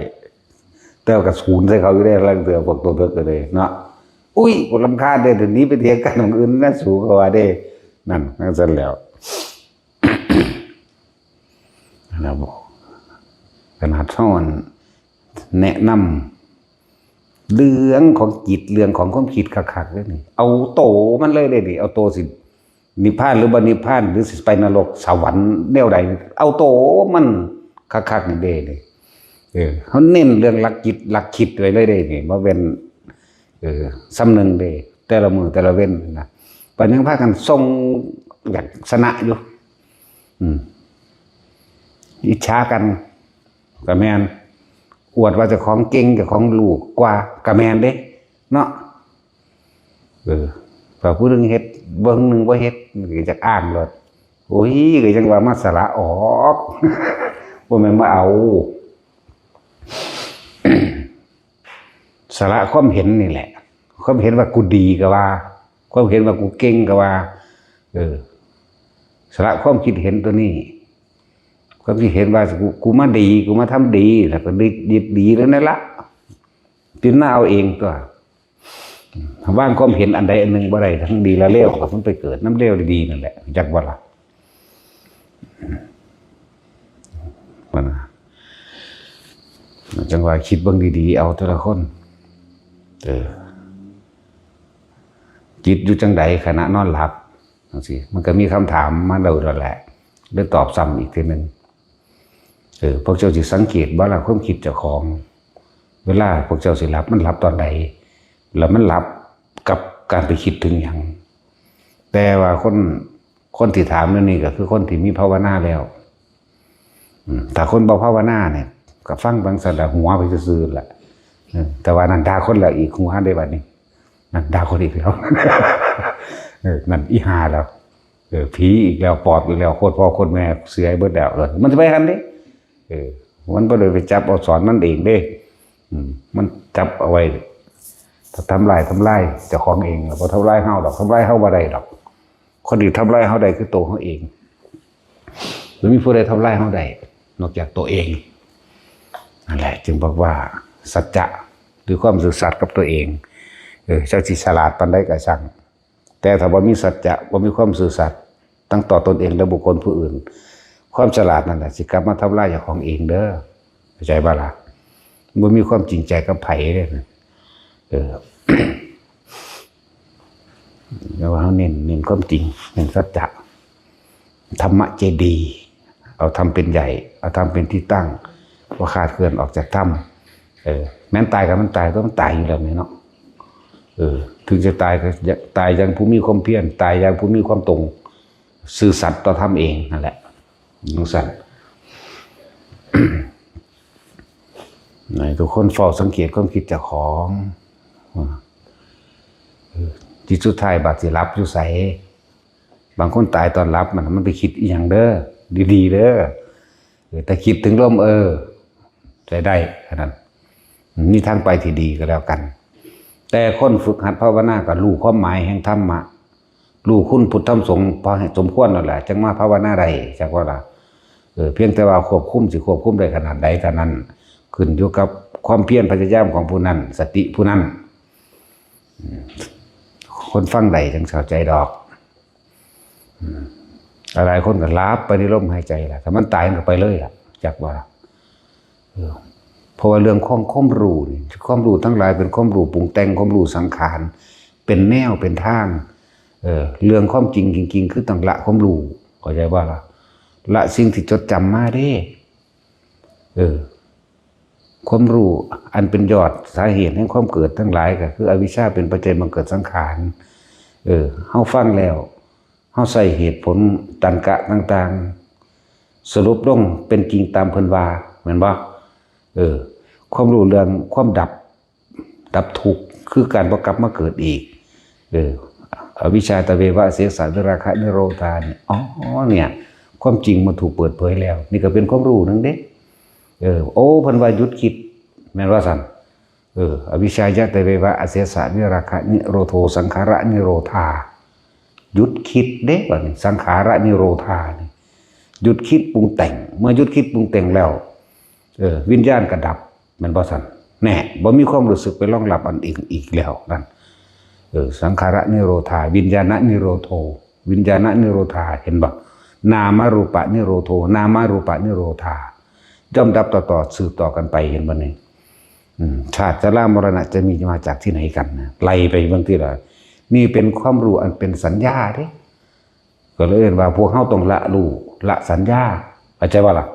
แต่ว่าก็สูนใส่เขาอยู่ได้ ลางเทื่อพวกโตเถิกก็เลยเนาะ อุ้ย กูรำคาญเด้ เดี๋ยวนี้ไปเถียงกันหม่องอื่นนะ สูเขาว่าเด้ นั่น จั่งซั่นแหล้ว นะ ขนาดเฮาอันแนะนำ เรื่องของจิต เรื่องของความคิดคักๆเลยนี่ เอาโตมันเลยเด้นี่ เอาโตสินิพพานหรือบ่นิพพาน หรือสิไปนรกสวรรค์แนวใด เอาโตมันคักๆนี่เด้นี่ เออ เฮาเน้นเรื่องหลักจิตหลักคิดไว้เลยเด้นี่ บ่แม่น เออ ส่ำหนึ่งเด้ แต่ละมื้อแต่ละเว็นนะ บัดยังพากันส่งอยากชนะอยู่ อืม อิจฉากัน ก็แม่น อวดว่าเจ้าของเก่ง เจ้าของรู้กว่า ก็แม่นเด้ เนาะ เออ ถ้าผู้หนึ่งเฮ็ด เบิ่งหนึ่งบ่เฮ็ด มันก็จักอ้างโลด โอ้ย ก็ยังว่ามาสละออก บ่แม่นมาเอา สละความเห็นนี่แหละ ความเห็นว่ากูดีก็ว่า ความเห็นว่ากูเก่งก็ว่า เออ สละความคิดเห็นตัวนี้ ความคิดเห็นว่ากู กูมาดี กูมาทำดี แล้วก็ดี ดี ดีแล้วนั่นละ พิจารณาเอาเองตัว วางความเห็นอันใดอันหนึ่งบ่ได้ ทั้งดีและเลว ก็มันไปเกิดนำเลวและดีนั่นแหละ จักบ่ล่ะ มันนะ จั่งว่าคิดเบิ่งดีๆ เอาแต่ละคน เออ จิตอยู่จั่งใดขณะนอนหลับ จั่งซี้ มันก็มีคำถามมาโดยตลอดแหละ เลยตอบซ้ำอีกทีหนึ่ง เออ พวกเจ้าสิสังเกตบ่ล่ะ ความคิดเจ้าของ เวลาพวกเจ้าสิหลับ มันหลับตอนใด แล้วมันหลับกับการไปคิดถึงหยัง แต่ว่าคน คนที่ถามเรื่องนี้ก็คือคนที่มีภาวนาแล้ว อืม ถ้าคนบ่ภาวนาเนี่ย ก็ฟังบางสันละหัวไปซื่อๆ ล่ะ เออ แต่ว่านั่นด่าคนละอีกหัวได้บัดนี้ นั่นด่าคนอีกแล้ว เออ นั่นอีห่าแล้ว เออ ผีอีกแล้ว ปอบอีกแล้ว โคตรพ่อโคตรแม่เสียเบิดแล้ว เออ มันจะไปหันเด้ เออ มันบ่ได้ไปจับเอาสอนมันเองเด้ อืม มันจับเอาไว้ ถ้าทำลาย ทำลายเจ้าของเอง แล้วบ่ทำลายเฮาดอก ทำลายเฮาบ่ได้ดอก คนที่ทำลายเฮาได้คือตัวเฮาเอง บ่มีผู้ใดทำลายเฮาได้ นอกจากตัวเอง นั่นแหละ จึงบอกว่าสัจจะ คือความซื่อสัตย์กับตัวเอง เออ เจ้าสิฉลาดปานใดก็ช่าง แต่ถ้าบ่มีสัจจะ บ่มีความซื่อสัตย์ ทั้งต่อตนเองและบุคคลผู้อื่น ความฉลาดนั่นแหละสิกลับมาทำลายเจ้าของเองเด้อ เข้าใจบ่ล่ะ บ่มีความจริงใจกับไผเด้อ เออ แล้วว่าเฮาเน้น เน้นความจริง เน้นสัจจะ ธรรมะเจดีย์ เอาธรรมเป็นใหญ่ เอาธรรมเป็นที่ตั้ง บ่ขาดเคลื่อนออกจากธรรม เออ แม้นตายก็มันตาย ก็มันตายอยู่แล้วแม่เนาะ เออ ถึงจะตายก็อย่า ตายอย่างผู้มีความเพียร ตายอย่างผู้มีความตรง ซื่อสัตย์ต่อธรรมเองนั่นแหละ จั่งซั้น ให้ทุกคนเฝ้าสังเกตความคิดเจ้าของ เออ จิตสุดท้ายบาดสิหลับอยู่ไส บางคนตายตอนหลับมัน มันไปคิดอีหยังเด้อ ดีๆเด้อ เออ แต่คิดถึงลม เออ ใช้ได้ขนาดนั้น มีทางไปที่ดีก็แล้วกัน แต่คนฝึกหัดภาวนาก็รู้ความหมายแห่งธรรมะ รู้คุณพุทธธรรมสงฆ์พอให้สมควรแล้วแหละ จังมาภาวนาได้ จักว่าล่ะ เออ เพียงแต่ว่าควบคุมสิควบคุมได้ขนาดใดเท่านั้น ขึ้นอยู่กับความเพียรพยายามของผู้นั้น สติผู้นั้น อืม คนฟังได้จังเข้าใจดอก อืม หลายๆคนก็หลับไปในลมหายใจล่ะ ถ้ามันตายมันก็ไปเลยล่ะ จักว่า เออ เพราะว่าเรื่องของความรู้นี่ ความรู้ทั้งหลายเป็นความรู้ปรุงแต่ง ความรู้สังขาร เป็นแนว เป็นทาง เออ เรื่องความจริงจริงๆ คือต้องละความรู้ เข้าใจบ่ล่ะ ละสิ่งที่จดจำมาเด้ เออ ความรู้อันเป็นยอดสาเหตุแห่งความเกิดทั้งหลายก็คืออวิชชาเป็นปัจจัยบังเกิดสังขาร เออ เฮาฟังแล้ว เฮาใช้เหตุผลตรรกะต่างๆ สรุปลงเป็นจริงตามเพิ่นว่า แม่นบ่ เออ ความรู้เรื่องความดับ ดับทุกข์ คือการบ่กลับมาเกิดอีก เออ อวิชชาตะเววะเสสะวิราคะนิโรธาเนี่ย อ๋อ เนี่ย ความจริงมันถูกเปิดเผยแล้ว นี่ก็เป็นความรู้หนึ่งเด้ เออ โอ้ เพิ่นว่าหยุดคิด แม่นว่าซั่น เออ อวิชชายะตะเววะอเสสะวิราคะนิโรโธสังขารนิโรธา หยุดคิดเด้ บัดนี้ สังขารนิโรธานี่ หยุดคิดปรุงแต่ง เมื่อหยุดคิดปรุงแต่งแล้ว เออ วิญญาณก็ดับ แม่นบ่ซั่น แน่ บ่มีความรู้สึกไปรองรับอันอื่นอีกแล้วนั่น เออ สังขารนิโรธา วิญญาณนิโรโธ วิญญาณนิโรธา เห็นบ่ นามรูปนิโรโธ นามรูปนิโรธา ย่อมดับต่อๆ สืบต่อกันไป เห็นบ่นี่ อืม ชาติชรามรณะจะมีมาจากที่ไหนกันนะ ไล่ไปเบิ่งทีละ นี่เป็นความรู้อันเป็นสัญญาเด้ ก็เลยเอิ้นว่าพวกเฮาต้องละรู้ ละสัญญา เข้าใจบ่ล่ะ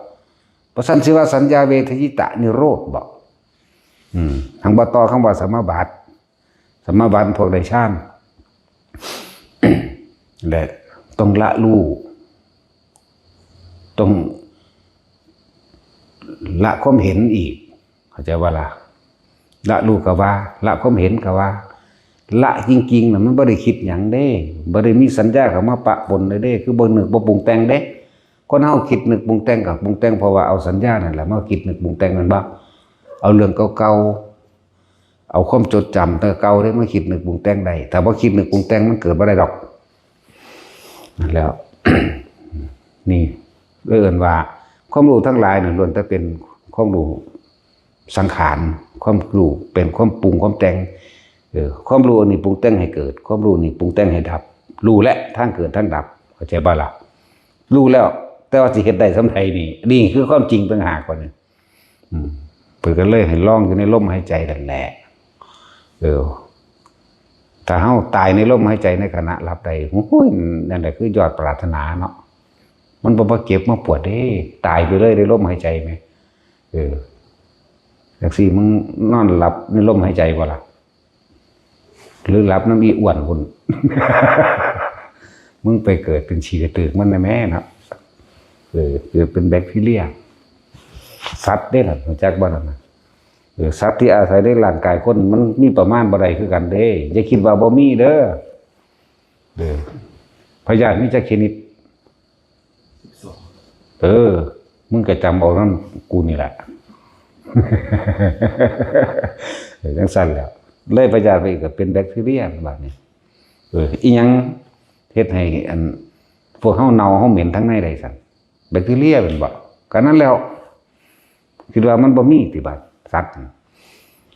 บ่ซั้นสิว่าสัญญาเวทยิตะนิโรธบ่ อืม หังบ่ต่อคำว่าสมาบัติ สมาบัติพวกได้ฌาน และต้องละรู้ ต้องละความเห็นอีก เข้าใจบ่ล่ะ ละรู้ก็ว่า ละความเห็นก็ว่า ละจริงๆน่ะมันบ่ได้คิดหยังเด้ บ่ได้มีสัญญาเข้ามาปะปนเลยเด้ คือบ่นึกบ่ปรุงแต่งเด้ คนเฮาคิดนึกปรุงแต่งก็ปรุงแต่งเพราะว่าเอาสัญญานั่นแหละมาคิดนึกปรุงแต่ง แม่นบ่ เอาเรื่องเก่าๆ เอาความจดจำแต่เก่าเด้มาคิดนึกปรุงแต่งได้ ถ้าบ่คิดนึกปรุงแต่งมันเกิดบ่ได้ดอก นั่นแหล้ว นี่เอิ้นว่าความรู้ทั้งหลายน่ะล้วนแต่เป็นความรู้สังขาร ความรู้เป็นความปรุงความแต่ง เออ ความรู้อันนี้ปรุงแต่งให้เกิด ความรู้นี่ปรุงแต่งให้ดับ รู้และทางเกิดทางดับ เข้าใจบ่ล่ะ รู้แล้ว แต่ว่าสิเฮ็ดได้ส่ำใดนี่ นี่คือความจริงต่างหากว่านี่ อืม เพิ่นก็เลยให้ลองอยู่ในลมหายใจนั่นแหละ เออ ถ้าเฮาตายในลมหายใจในขณะหลับได้ โอ้ย นั่นแหละคือยอดปรารถนาเนาะ มันบ่มาเจ็บมาปวดเด้ ตายไปเลยในลมหายใจแหม เออ จังซี่มึงนอนหลับในลมหายใจบ่ล่ะ หรือหลับนำอีอ้วนพุ้น มึงไปเกิดเป็นขี้กระตือกมันแน่แม่เนาะ เออ เกิดเป็นแบคทีเรีย สัตว์เด้ล่ะ รู้จักบ่นั่นน่ะ เออ สัตว์ที่อาศัยในร่างกายคนมันมีประมาณบ่ได้คือกันเด้ อย่าคิดว่าบ่มีเด้อ เออ พยาธิมีจักชนิด เออ มึงก็จำเอานำกูนี่แหละ เออ จังซั่นแหล้ว เลยพยาธิไปอีกก็เป็นแบคทีเรียบาดนี้ เออ อีหยังเฮ็ดให้อัน พวกเฮาเน่าเฮาเหม็นทั้งในได้ซั่น แบคทีเรียแม่นบ่ ก็นั่นแหล้ว คิดว่ามันบ่มีติบาดสัตว์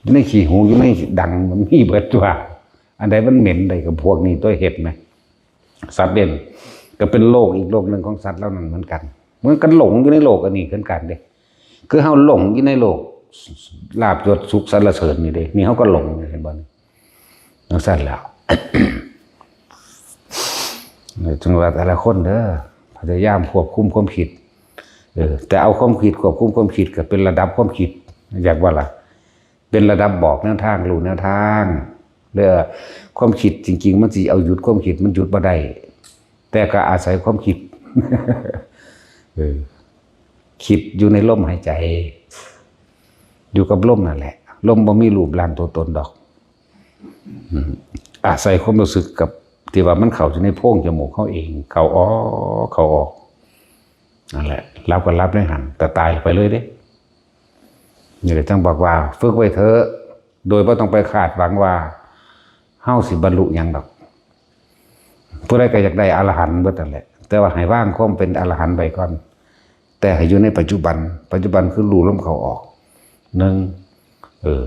อยู่ในขี้หูอยู่ในดังมันมีเบิดตั๊ว อันใดมันเหม็นได้ก็พวกนี้ตั๊วเฮ็ดแหม สัตว์เด่น ก็เป็นโลกอีกโลกหนึ่งของสัตว์เหล่านั้นเหมือนกัน เหมือนกันหลงอยู่ในโลกอันนี้คือกันเด้ คือเฮาหลงอยู่ในโลกลาภยศสุขสรรเสริญนี่เด้ นี่เฮาก็หลงอยู่ เห็นบ่นี่ จังซั่นแหล้ว เออ จังว่าแต่ละคนเด้อ พยายามควบคุมความคิด เออ แต่เอาความคิดควบคุมความคิดก็เป็นระดับความคิด อยากว่าล่ะ เป็นระดับบอกแนวทาง รู้แนวทาง เด้อ ความคิดจริงๆ มันสิเอาหยุดความคิด มันหยุดบ่ได้ แต่ก็อาศัยความคิด เออ คิดอยู่ในลมหายใจ อยู่กับลมนั่นแหละ ลมบ่มีรูปร่างตัวตนดอก อืม อาศัยความรู้สึกกับ ที่ว่ามันเข้าอยู่ในโพรงจมูกเขาเอง เข้าออก เข้าออก นั่นแหละ หลับก็หลับในหั่น แต่ตายไปเลยเด้ นี่ก็จั่งบอกว่า ฝึกไว้เถอะ โดยบ่ต้องไปคาดหวังว่า เฮาสิบรรลุหยังดอก ผู้ใดก็อยากได้อรหันต์เบิดนั่นแหละ แต่ว่าให้วางความเป็นอรหันต์ไว้ก่อน แต่ให้อยู่ในปัจจุบัน ปัจจุบันคือรู้ลมเข้าออก หนึ่ง เออ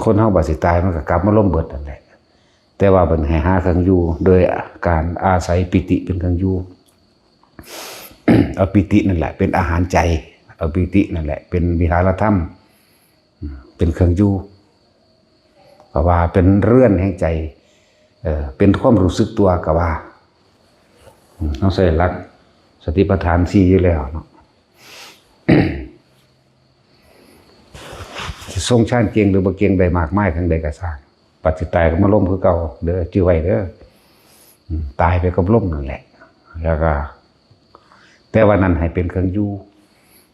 คนเฮาบัดสิตายมันก็กลับมาลมเบิดนั่นแหละ แต่ว่าเพิ่นให้หาเครื่องอยู่ โดยการอาศัยปีติเป็นเครื่องอยู่ เอาปีตินั่นแหละ เป็นอาหารใจ เอาปีตินั่นแหละ เป็นวิหารธรรม เป็นเครื่องอยู่ ก็ว่าเป็นเรือนแห่งใจ เอ่อ เป็นความรู้สึกตัวก็ว่า อืม เฮาใช้หลักสติปัฏฐานสี่อยู่แล้วเนาะ สิทรงฌานเก่งหรือบ่เก่งได้มากมายเพียงใดก็ซ่าง บัดสิตายก็มาลมคือเก่า เด้อ จื่อไว้เด้อ อืม ตายไปกับลมนั่นแหละ แล้วก็ แต่ว่านั่นให้เป็นเครื่องอยู่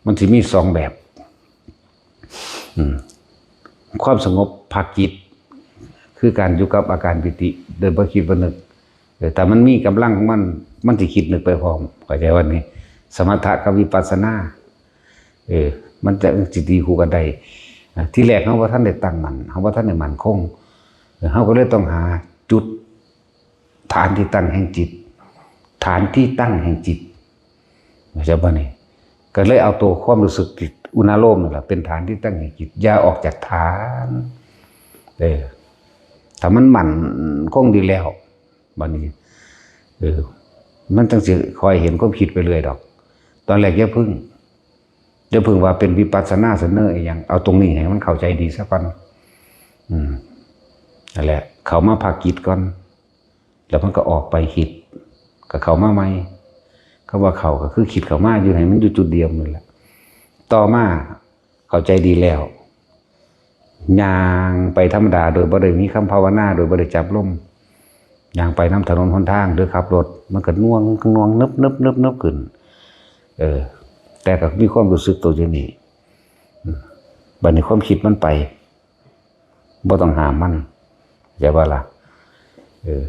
มันสิมีสองแบบ อืม ความสงบพักจิต คือการอยู่กับอาการปีติ โดยบ่คิดบ่นึก เออ แต่มันมีกำลังของมัน มันสิคิดนึกไปพร้อม เข้าใจว่านี่ สมถะกับวิปัสสนา เออ มันจะ สิตีคู่กันได้ อ่ะ ที่แรกเฮาบ่ทันได้ตั้งมั่น เฮาบ่ทันได้มั่นคง เออ เฮาก็เลยต้องหาจุด ฐานที่ตั้งแห่งจิต ฐานที่ตั้งแห่งจิต เข้าใจบ่นี่ ก็เลยเอาตัวความรู้สึกที่อุณาโลมนั่นแหละ เป็นฐานที่ตั้งแห่งจิต อย่าออกจากฐาน เออ ถ้ามันมั่นคงดีแล้ว บัดนี้ เออ มันจั่งสิคอยเห็นความคิดไปเรื่อยดอก ตอนแรกอย่าพึ่ง อย่าพึ่งว่าเป็นวิปัสสนาเสนออีหยัง เอาตรงนี้ให้มันเข้าใจดีซะก่อน อืม นั่นแหละ เข้ามาพักจิตก่อน แล้วมันก็ออกไปคิด ก็เข้ามาใหม่ คำว่าเข้าก็คือคิดเข้ามาอยู่ ให้มันอยู่จุดเดียวนั่นแหละ ต่อมาเข้าใจดีแล้ว ย่างไปธรรมดา โดยบ่ได้มีคำภาวนา โดยบ่ได้จับลม ย่างไปนำถนนหนทาง หรือขับรถ มันก็หน่วง หน่วง นึบ นึบ นึบ นึบขึ้น เออ แต่ก็มีความรู้สึกตัวอยู่นี่ อืม บัดนี้ความคิดมันไป บ่ต้องห้ามมัน เข้าใจบ่ล่ะ เออ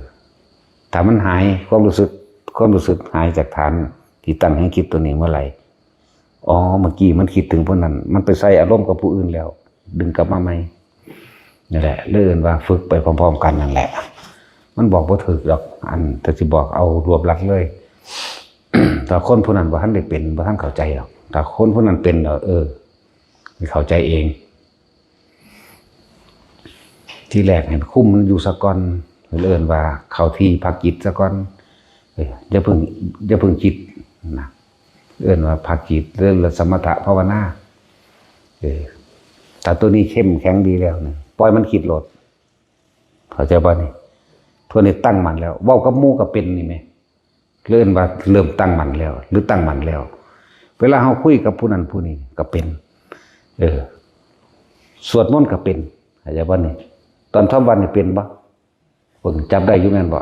ถ้ามันหาย ความรู้สึก ความรู้สึกหายจากฐานที่ตั้งแห่งจิตตัวนี้เมื่อไหร่ อ๋อ เมื่อกี้มันคิดถึงผู้นั้น มันไปใส่อารมณ์กับผู้อื่นแล้ว ดึงกลับมาใหม่ นี่แหละ เลยเอิ้นว่าฝึกไปพร้อมๆกันนั่นแหละ มันบอกบ่ถูกดอก อัน แต่สิบอกเอารวบรัดเลย ถ้าคนผู้นั้นบ่ทันได้เป็น บ่ทันเข้าใจดอก ถ้าคนผู้นั้นเป็นแล้ว เออ เข้าใจเอง ที่แรกให้คุมมันอยู่ซะก่อน เอิ้นว่าเข้าที่พักจิตซะก่อน เออ อย่าเพิ่ง อย่าเพิ่งคิดนะ เอิ้นว่าพักจิต เรื่องสมถะภาวนา เออ ถ้าตัวนี้เข้มแข็งดีแล้วเนี่ย ปล่อยมันคิดโลด เข้าใจบ่นี่ ตัวนี้ตั้งมั่นแล้ว เว้ากับหมู่ก็เป็นนี่แหม เอิ้นว่าเริ่มตั้งมั่นแล้ว หรือตั้งมั่นแล้ว เวลาเฮาคุยกับผู้นั้นผู้นี้ก็เป็น เออ สวดมนต์ก็เป็น เข้าใจบ่นี่ ตอนทำวัตรนี่เป็นบ่ เพิ่งจับได้อยู่แม่นบ่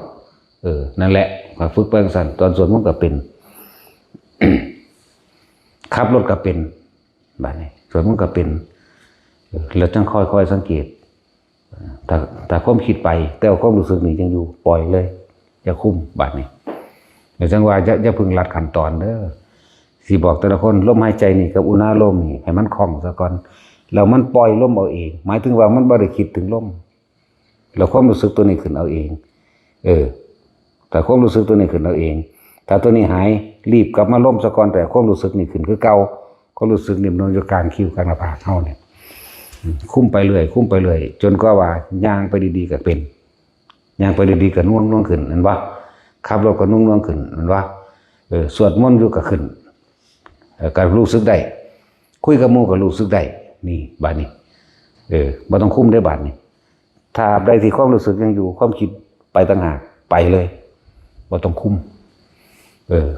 เออ นั่นแหละ ก็ฝึกไปจั่งซั้น ตอนสวดมนต์ก็เป็น ขับรถก็เป็น บัดนี้ สวดมนต์ก็เป็น เออ แล้วจั่งค่อยๆสังเกต ถ้า ถ้าความคิดไป แต่ว่าความรู้สึกนี่ยังอยู่ ปล่อยเลย อย่าคุม บัดนี้ แล้วจั่งว่าอย่า อย่าเพิ่งลัดขั้นตอนเด้อ สิบอกแต่ละคน ลมหายใจนี่กับอุณาโลมนี่ ให้มันคล่องซะก่อน แล้วมันปล่อยลมเอาเอง หมายถึงว่ามันบ่ได้คิดถึงลม แล้วความรู้สึกตัวนี้ขึ้นเอาเอง เออ แต่ความรู้สึกตัวนี้ขึ้นเอาเอง ถ้าตัวนี้หาย รีบกลับมาลมซะก่อน แต่ความรู้สึกนี่ขึ้นคือเก่า ความรู้สึกนี่มันอยู่กลางคิ้วกลางหน้าผากเฮาเนี่ย อืม คุมไปเรื่อย คุมไปเรื่อย จนกว่าว่าย่างไปดีๆก็เป็น ย่างไปดีๆก็หน่วงๆขึ้น แม่นบ่ ขับรถก็หน่วงๆขึ้น แม่นบ่ เออ สวดมนต์อยู่ก็ขึ้น เออ ก็รู้สึกได้ คุยกับหมู่ก็รู้สึกได้ นี่ บัดนี้ เออ บ่ต้องคุมได้บัดนี้ ตราบใดที่ความรู้สึกยังอยู่ ความคิดไปต่างหาก ไปเลย บ่ต้องคุม เออ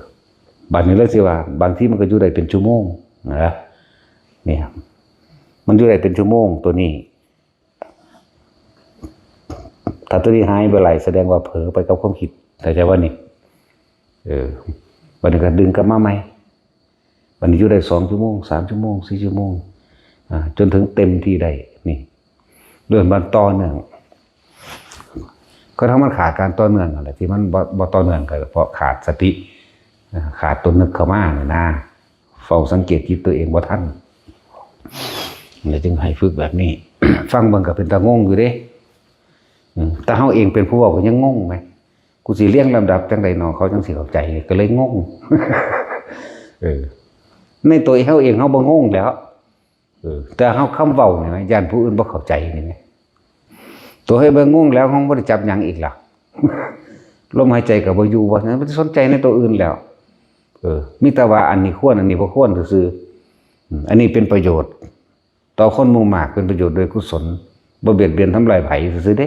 บัดนี้เลยสิว่า บางทีมันก็อยู่ได้เป็นชั่วโมงนะ เนี่ย มันอยู่ได้เป็นชั่วโมงตัวนี้ ถ้าตัวนี้หายไปไหล แสดงว่าเผลอไปกับความคิด เข้าใจบ่นี่ เออ บัดนี้ก็ดึงกลับมาใหม่ บัดนี้อยู่ได้สองชั่วโมง สามชั่วโมง สี่ชั่วโมง อ่า จนถึงเต็มที่ได้ นี่ เรื่องมันต่อเนื่อง ก็ถ้ามันขาดการต่อเนื่องนั่นแหละ ที่มันบ่บ่ต่อเนื่องก็เพราะขาดสติ ขาดตัวนึกเข้ามาเนี่ยนะ เฝ้าสังเกตจิตตัวเองบ่ทัน แล้วจึงให้ฝึกแบบนี้ ฟังเบิ่งก็เป็นตางงอยู่เด้ อืม แต่เฮาเองเป็นผู้เว้าก็ยังงงไหม กูสิเรียงลำดับจังใดหนอ เขาจังสิเข้าใจ ก็เลยงง เออ ในตัวเฮาเองเฮาบ่งงแล้ว เออ แต่เฮาคำเว้านี่นะ ย่านผู้อื่นบ่เข้าใจนี่นะ ตัวเฮาบ่งงแล้ว เฮาบ่ได้จับหยังอีกล่ะ ลมหายใจก็บ่อยู่ บ่สนใจในตัวอื่นแล้ว เออ มีแต่ว่าอันนี้ควร อันนี้บ่ควรซื่อๆ อืม อันนี้เป็นประโยชน์ ต่อคนหมู่มาก เป็นประโยชน์โดยกุศล บ่เบียดเบียนทำลายไผซื่อๆเด้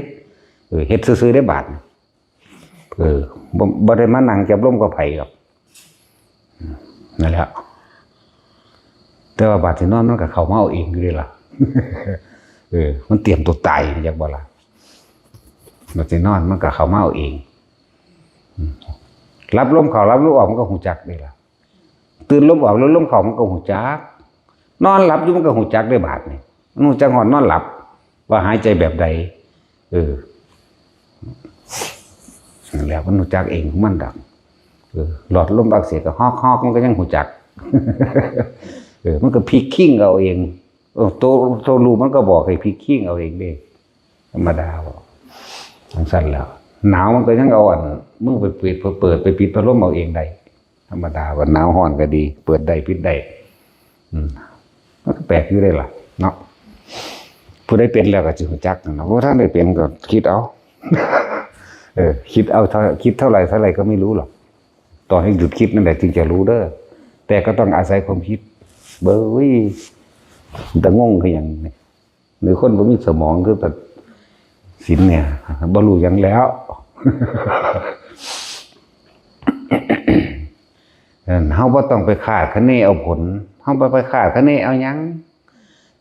เออ เฮ็ดซื่อๆเด้บาด เออ บ่ บ่ได้มานั่งจับลมกับไผหรอก นั่นแหละ แต่ว่าบาดสินอนมันก็เข้ามาเอาเองอยู่เด้ล่ะ เออ มันเตรียมตัวตาย จักบ่ล่ะ บาดสินอนมันก็เข้ามาเอาเอง อืม รับลมเข้ารับลมออกมันก็ฮู้จักเด้ล่ะ ตื่นลมออกแล้วลมเข้ามันก็ฮู้จัก นอนหลับอยู่มันก็ฮู้จักได้บาดนี่ มันฮู้จักฮอดนอนหลับ ว่าหายใจแบบใด เออ นั่นแหละมันฮู้จักเองของมันดอก เออ หลอดลมอักเสบก็ฮอกๆ มันก็ยังฮู้จัก เออ มันก็พลิกคิงเอาเอง เออ ตัว ตัวรู้มันก็บอกให้พลิกคิงเอาเองเด้ ธรรมดาบ่ จังซั่นแหล้ว หนาวมันก็ยังเอาอัน มึงไปเปิด เปิด ไปปิดพัดลมเอาเองได้ ธรรมดาว่าหนาวร้อนก็ดี เปิดได้ปิดได้ อืม มันก็แปลกอยู่เด้ล่ะ เนาะ ผู้ใดเป็นแล้วก็สิฮู้จักนั่นล่ะ บ่ทันได้เป็นก็คิดเอา เออ คิดเอาเท่า คิดเท่าไหร่เท่าไหร่ก็ไม่รู้หรอก ตอนที่หยุดคิดนั่นแหละจึงจะรู้เด้อ แต่ก็ต้องอาศัยความคิด เบ้ย แต่งงคือหยังนี่ หรือคนบ่มีสมองคือตัดสินเนี่ย บ่รู้หยังแล้ว เออ เฮาบ่ต้องไปคาดคะเนเอาผล เฮาบ่ไปคาดคะเนเอาหยัง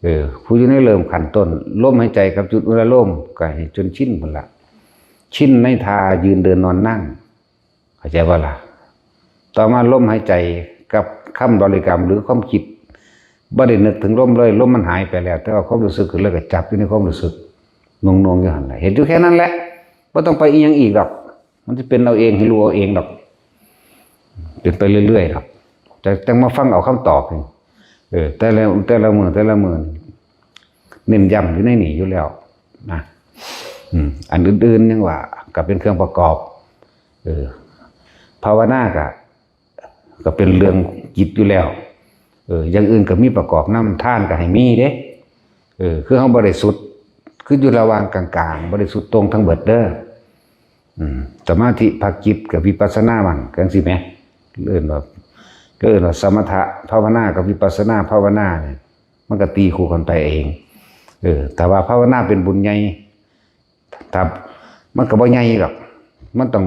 เออ ผู้อยู่ในเริ่มขั้นต้น ลมหายใจกับจุดอุณาโลม ก็ให้จนชินพุ้นละ ชินในท่ายืนเดินนอนนั่ง เข้าใจบ่ล่ะ ต่อมาลมหายใจกับคำบริกรรมหรือความคิด บ่ได้นึกถึงลมเลย ลมมันหายไปแล้ว แต่ว่าความรู้สึกขึ้นเลยก็จับอยู่ในความรู้สึก หน่วงๆอยู่หั่นแหละ เฮ็ดอยู่แค่นั้นแหละ บ่ต้องไปอีหยังอีกดอก มันสิเป็นเอาเอง ให้รู้เอาเองดอก เป็นไปเรื่อยๆดอก แต่จั่งมาฟังเอาคำตอบนี่ เออ แต่ละ แต่ละมื้อ แต่ละมื้อนี่ เน้นย้ำอยู่ในนี่อยู่แล้วนะ อืม อันอื่นๆยังว่าก็เป็นเครื่องประกอบ เออ ภาวนาก็ ก็เป็นเรื่องจิตอยู่แล้ว เออ อย่างอื่นก็มีประกอบนำ ทานก็ให้มีเด้ เออ คือเฮาบ่ได้สุด คืออยู่ระหว่างกลางๆ บ่ได้สุดโต่งทั้งเบิดเด้อ อืม สมาธิพักจิตกับวิปัสสนามัน จั่งซี้แหม เอิ้นว่า ก็เอิ้นว่าสมถะภาวนากับวิปัสสนาภาวนาเนี่ย มันก็ตีคู่กันไปเอง เออ แต่ว่าภาวนาเป็นบุญใหญ่ ถ้า มันก็บ่ใหญ่ดอก มันต้อง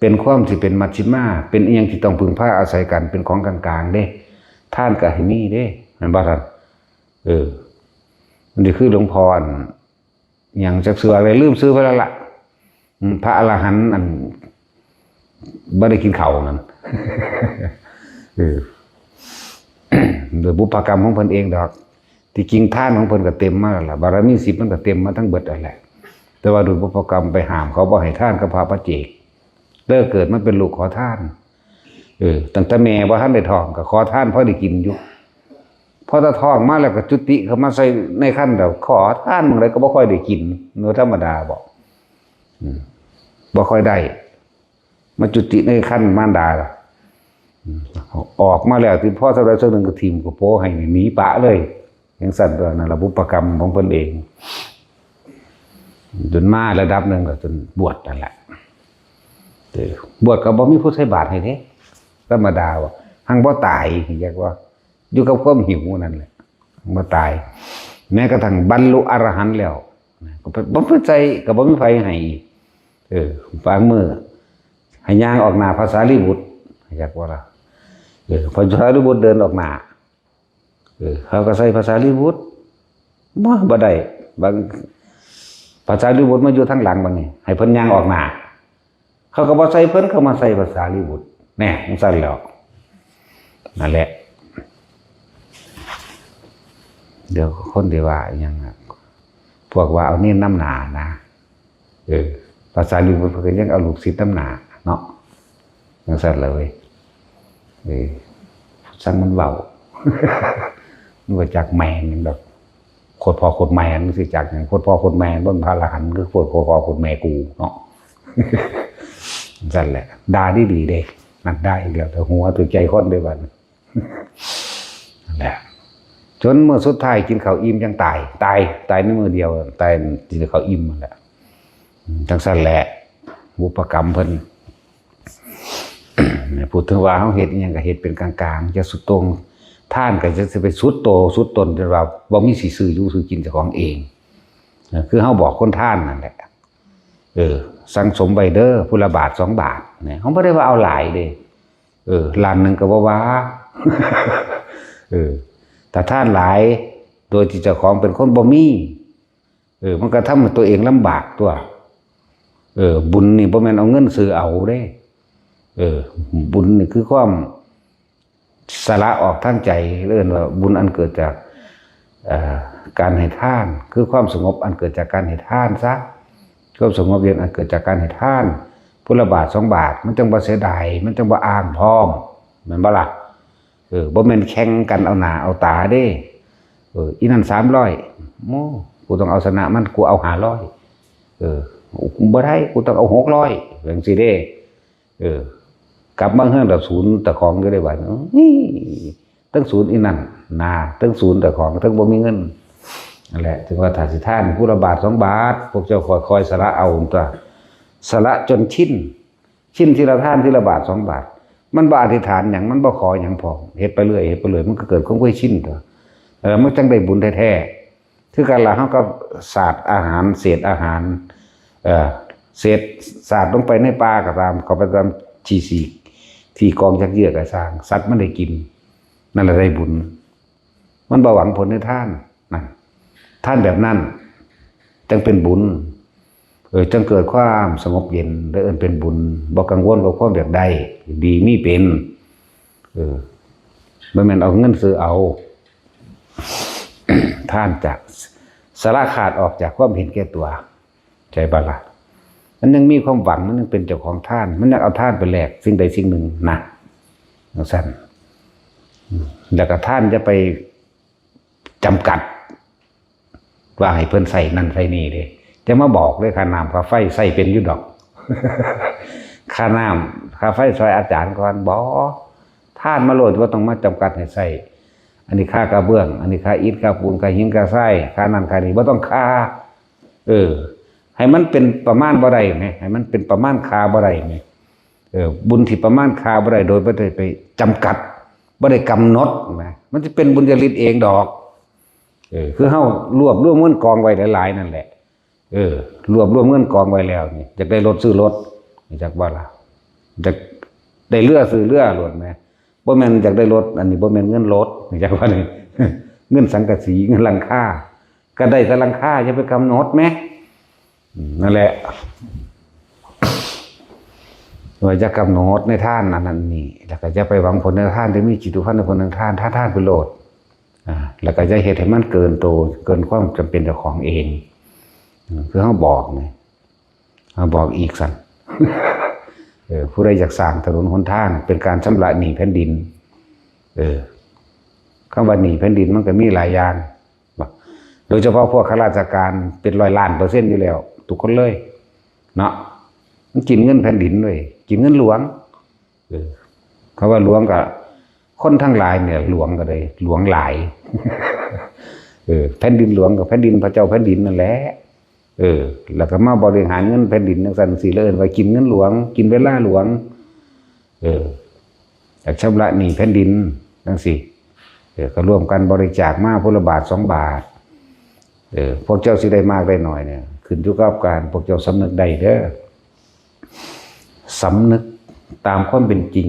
เป็นความที่เป็นมัชฌิมา เป็นอิหยังที่ต้องพึ่งพาอาศัยกัน เป็นของกลางๆเด้ ทานก็ให้มีเด้ แม่นบ่ท่าน เออ มันสิคือหลวงพ่ออัน หยังจักชื่ออะไร ลืมชื่อไปแล้วล่ะ อืม พระอรหันต์อัน บ่ได้กินข้าวนั่น เออ โดยบุพกรรมของเพิ่นเองดอก ที่จริงทานของเพิ่นก็เต็มมาแล้วล่ะ บารมีสิบมันก็เต็มมาทั้งเบิดนั่นแหละ แต่ว่าโดยบุพกรรมไปห้ามเขาบ่ให้ทานกับพระปัจเจก เลิกเกิดมาเป็นลูกขอทาน เออ ตั้งแต่แม่บ่ทันได้ท้องก็ขอทานพอได้กินอยู่ พอแต่ท้องมาแล้วก็จุติเข้ามาใส่ในครรภ์แล้ว ขอทานหม่องใดก็บ่ค่อยได้กิน โดยธรรมดาบ่ อืม บ่ค่อยได้ มาจุติในครรภ์มารดาล่ะ อืม ออกมาแล้วที่พอเท่าใดเท่าหนึ่งก็ถิ่มกระโปรงให้หนีปะเลย จั่งซั่นตัวนั่นล่ะ บุพกรรมของเพิ่นเอง จนมาระดับหนึ่งก็จนบวชนั่นแหละ เออ บวชก็บ่มีผู้ใส่บาตรให้เด้ ธรรมดาว่า หังบ่ตาย เรียกว่า อยู่กับความหิวนั่นแหละ บ่ตาย แม้กระทั่งบรรลุอรหันต์แล้ว ก็บ่ไปใส่ ก็บ่มีไผให้อีก เออ บางมื้อให้ย่างออกหน้าพระสารีบุตร จักว่าล่ะ เออ พระสารีบุตรเดินออกหน้า เออ เขาก็ใส่พระสารีบุตร บ่ บ่ได้ บาง พระสารีบุตรมาอยู่ทางหลังบางนี่ ให้เพิ่นย่างออกหน้า เขาก็บ่ใส่เพิ่น เขามาใส่พระสารีบุตร แน่ จั่งซั่นแหล้ว นั่นแหละ เดี๋ยวคนที่ว่าอิหยังอะ พวกว่าเอาเณรนำหน้านะ เออ ภาษาลิบุตรเพิ่นก็ยังเอาลูกศิษย์นำหน้าเนาะ จังซั่นล่ะเว้ย เออ สั่งมันเว้า มันบ่จักแม่นหยังดอก โคตรพ่อโคตรแม่มันสิจักหยัง โคตรพ่อโคตรแม่มันพระอรหันต์ คือโคตรพ่อโคตรแม่กูเนาะ จังซั่นแหละ ด่าดีๆเด้ นั่นด่าอีกแล้ว แต่หัวตัวใจคนเด้บัดนี้ นั่นแหละ จนมื้อสุดท้ายกินข้าวอิ่มจังตาย ตาย ตายในมื้อเดียว ตายกินข้าวอิ่มนั่นแหละ อืม จังซั่นแหละ บุพกรรมเพิ่น พูดถึงว่าเฮาเฮ็ดอิหยังก็เฮ็ดเป็นกลางๆ อย่าสุดโต่ง ทานก็จะสิไปสุดโตสุดตนจนว่าบ่มีสิซื้ออยู่ซื้อกินเจ้าของเอง นะ คือเฮาบอกคนทานนั่นแหละ เออ สั่งสมไว้เด้อ ผู้ละบาทสองบาท นะ เฮาบ่ได้ว่าเอาหลายเด้ เออ ล้านหนึ่งก็บ่ว่า เออ ถ้าทานหลาย โดยที่เจ้าของเป็นคนบ่มี เออ มันก็ทำให้ตัวเองลำบากตั๊ว เออ บุญนี่บ่แม่นเอาเงินซื้อเอาเด้ เออ บุญนี่คือความสละออกทางใจ เอิ้นว่าบุญอันเกิดจาก เอ่อ การให้ทาน คือความสงบอันเกิดจากการให้ทานซะ ความสงบเย็นอันเกิดจากการให้ทาน ผู้ละบาทสองบาท มันจั่งบ่เสียดาย มันจั่งบ่อ้างพร้อม แม่นบ่ล่ะ? เออ บ่แม่นแข่งกันเอาหน้าเอาตาเด้ เออ อีนั่นสามร้อย โอ้ กูต้องเอาชนะมัน กูเอาห้าร้อย เออ บ่ได้ กูต้องเอาหกร้อย จั่งซี้เด้ เออ กลับมาเฮือนแล้วศูนย์เจ้าของอยู่เด้บัดนี้ เฮ้ย ทั้งศูนย์อีนั่น นะ ทั้งศูนย์เจ้าของ ทั้งบ่มีเงิน นั่นแหละ ถึงว่าถ้าสิทานผู้ละบาทสองบาท พวกเจ้าค่อยๆ สละเอาตั๊ว สละจนชิน ชินทีละทานทีละบาทสองบาท มันบ่อธิษฐานหยัง มันบ่ขอหยังพร้อม เฮ็ดไปเรื่อย เฮ็ดไปเรื่อย มันก็เกิดความเคยชินตั๊ว เออ มันจั่งได้บุญแท้ๆ คือกันล่ะ เฮาก็สาดอาหาร เศษอาหาร เอ่อ เศษสาดลงไปในป่าก็ตาม เข้าไปตามขี้ฉีก ขี้กองจักเยื่อก็ซ่าง สัตว์มันได้กิน นั่นแหละได้บุญ มันบ่หวังผลในทาน นั่น ทานแบบนั้น จั่งเป็นบุญ เออ จั่งเกิดความสงบเย็น และเอิ้นเป็นบุญ บ่กังวลกับความอยากได้ ดีมีเป็น เออ บ่แม่นเอาเงินซื้อเอา ทานจาก สละขาดออกจากความเห็นแก่ตั๊ว ใช่บ่ล่ะ? มันยังมีความหวัง มันยังเป็นเจ้าของทาน มันยังเอาทานไปแลกสิ่งใดสิ่งหนึ่งนะ จั่งซั้น อืม แล้วก็ทานอย่าไปจำกัด ว่าให้เพิ่นใช้นั่นใช้นี่เด้ จะมาบอกเลย ค่าน้ำค่าไฟใช้เป็นอยู่ดอก ค่าน้ำค่าไฟซอยอาจารย์ก่อน บ่ ทานมาโลด บ่ต้องมาจำกัดให้ใช้ อันนี้ค่ากระเบื้อง อันนี้ค่าอิฐ ค่าปูน ค่าหิน ค่าทราย ค่านั่นค่านี่ บ่ต้องค่า เออ ให้มันเป็นประมาณบ่ได้แหม ให้มันเป็นประมาณค่าบ่ได้แหม เออ บุญที่ประมาณค่าบ่ได้ โดยบ่ได้ไปจำกัด บ่ได้กำหนดนะ มันจะเป็นบุญญาฤทธิ์เองดอก เออ คือเฮารวบรวมเงินกองไว้หลายๆ นั่นแหละ เออ รวบรวมเงินกองไว้แล้วนี่ อยากได้รถซื้อรถ จักบ่ล่ะ อยากได้เรือซื้อเรือโลดแหม บ่แม่นอยากได้รถ อันนี้บ่แม่นเงินรถ จักว่านี่ เงินสังกะสี เงินหลังคา ก็ได้แต่หลังคา อย่าไปกำหนดแหม อืม นั่นแหละ ว่าอย่ากำหนดในทานอันนั้นนี่ แล้วก็อย่าไปหวังผลในทาน ที่มีจิตตุพันในผลในทาน ถ้าทานไปโลด อ่า แล้วก็อย่าเฮ็ดให้มันเกินโต เกินความจำเป็นเจ้าของเอง อืม คือเฮาบอกนี่ เฮาบอกอีกซั้น เออ ผู้ใดอยากสร้างถนนหนทาง เป็นการชำระหนี้แผ่นดิน เออ คำว่าหนี้แผ่นดินมันก็มีหลายอย่าง โดยเฉพาะพวกข้าราชการเป็นร้อยล้านเปอร์เซ็นต์อยู่แล้ว ทุกคนเลย เนาะ มันกินเงินแผ่นดินเว้ย กินเงินหลวง เออ คำว่าหลวงก็ คนทั้งหลายเนี่ยหลวงก็เลย หลวงหลาย เออ แผ่นดินหลวงก็แผ่นดินพระเจ้าแผ่นดินนั่นแหละ เออ แล้วก็มาบริหารเงินแผ่นดินจั่งซั้นจั่งซี้ แล้วเอิ้นว่ากินเงินหลวง กินเวลาหลวง เออ อยากชำระหนี้แผ่นดินจั่งซี้ เออ ก็ร่วมกันบริจาคมาผู้ละบาทสองบาท เออ พวกเจ้าสิได้มากได้น้อยเนี่ย ขึ้นอยู่กับการพวกเจ้าสำนึกได้เด้อ สำนึกตามความเป็นจริง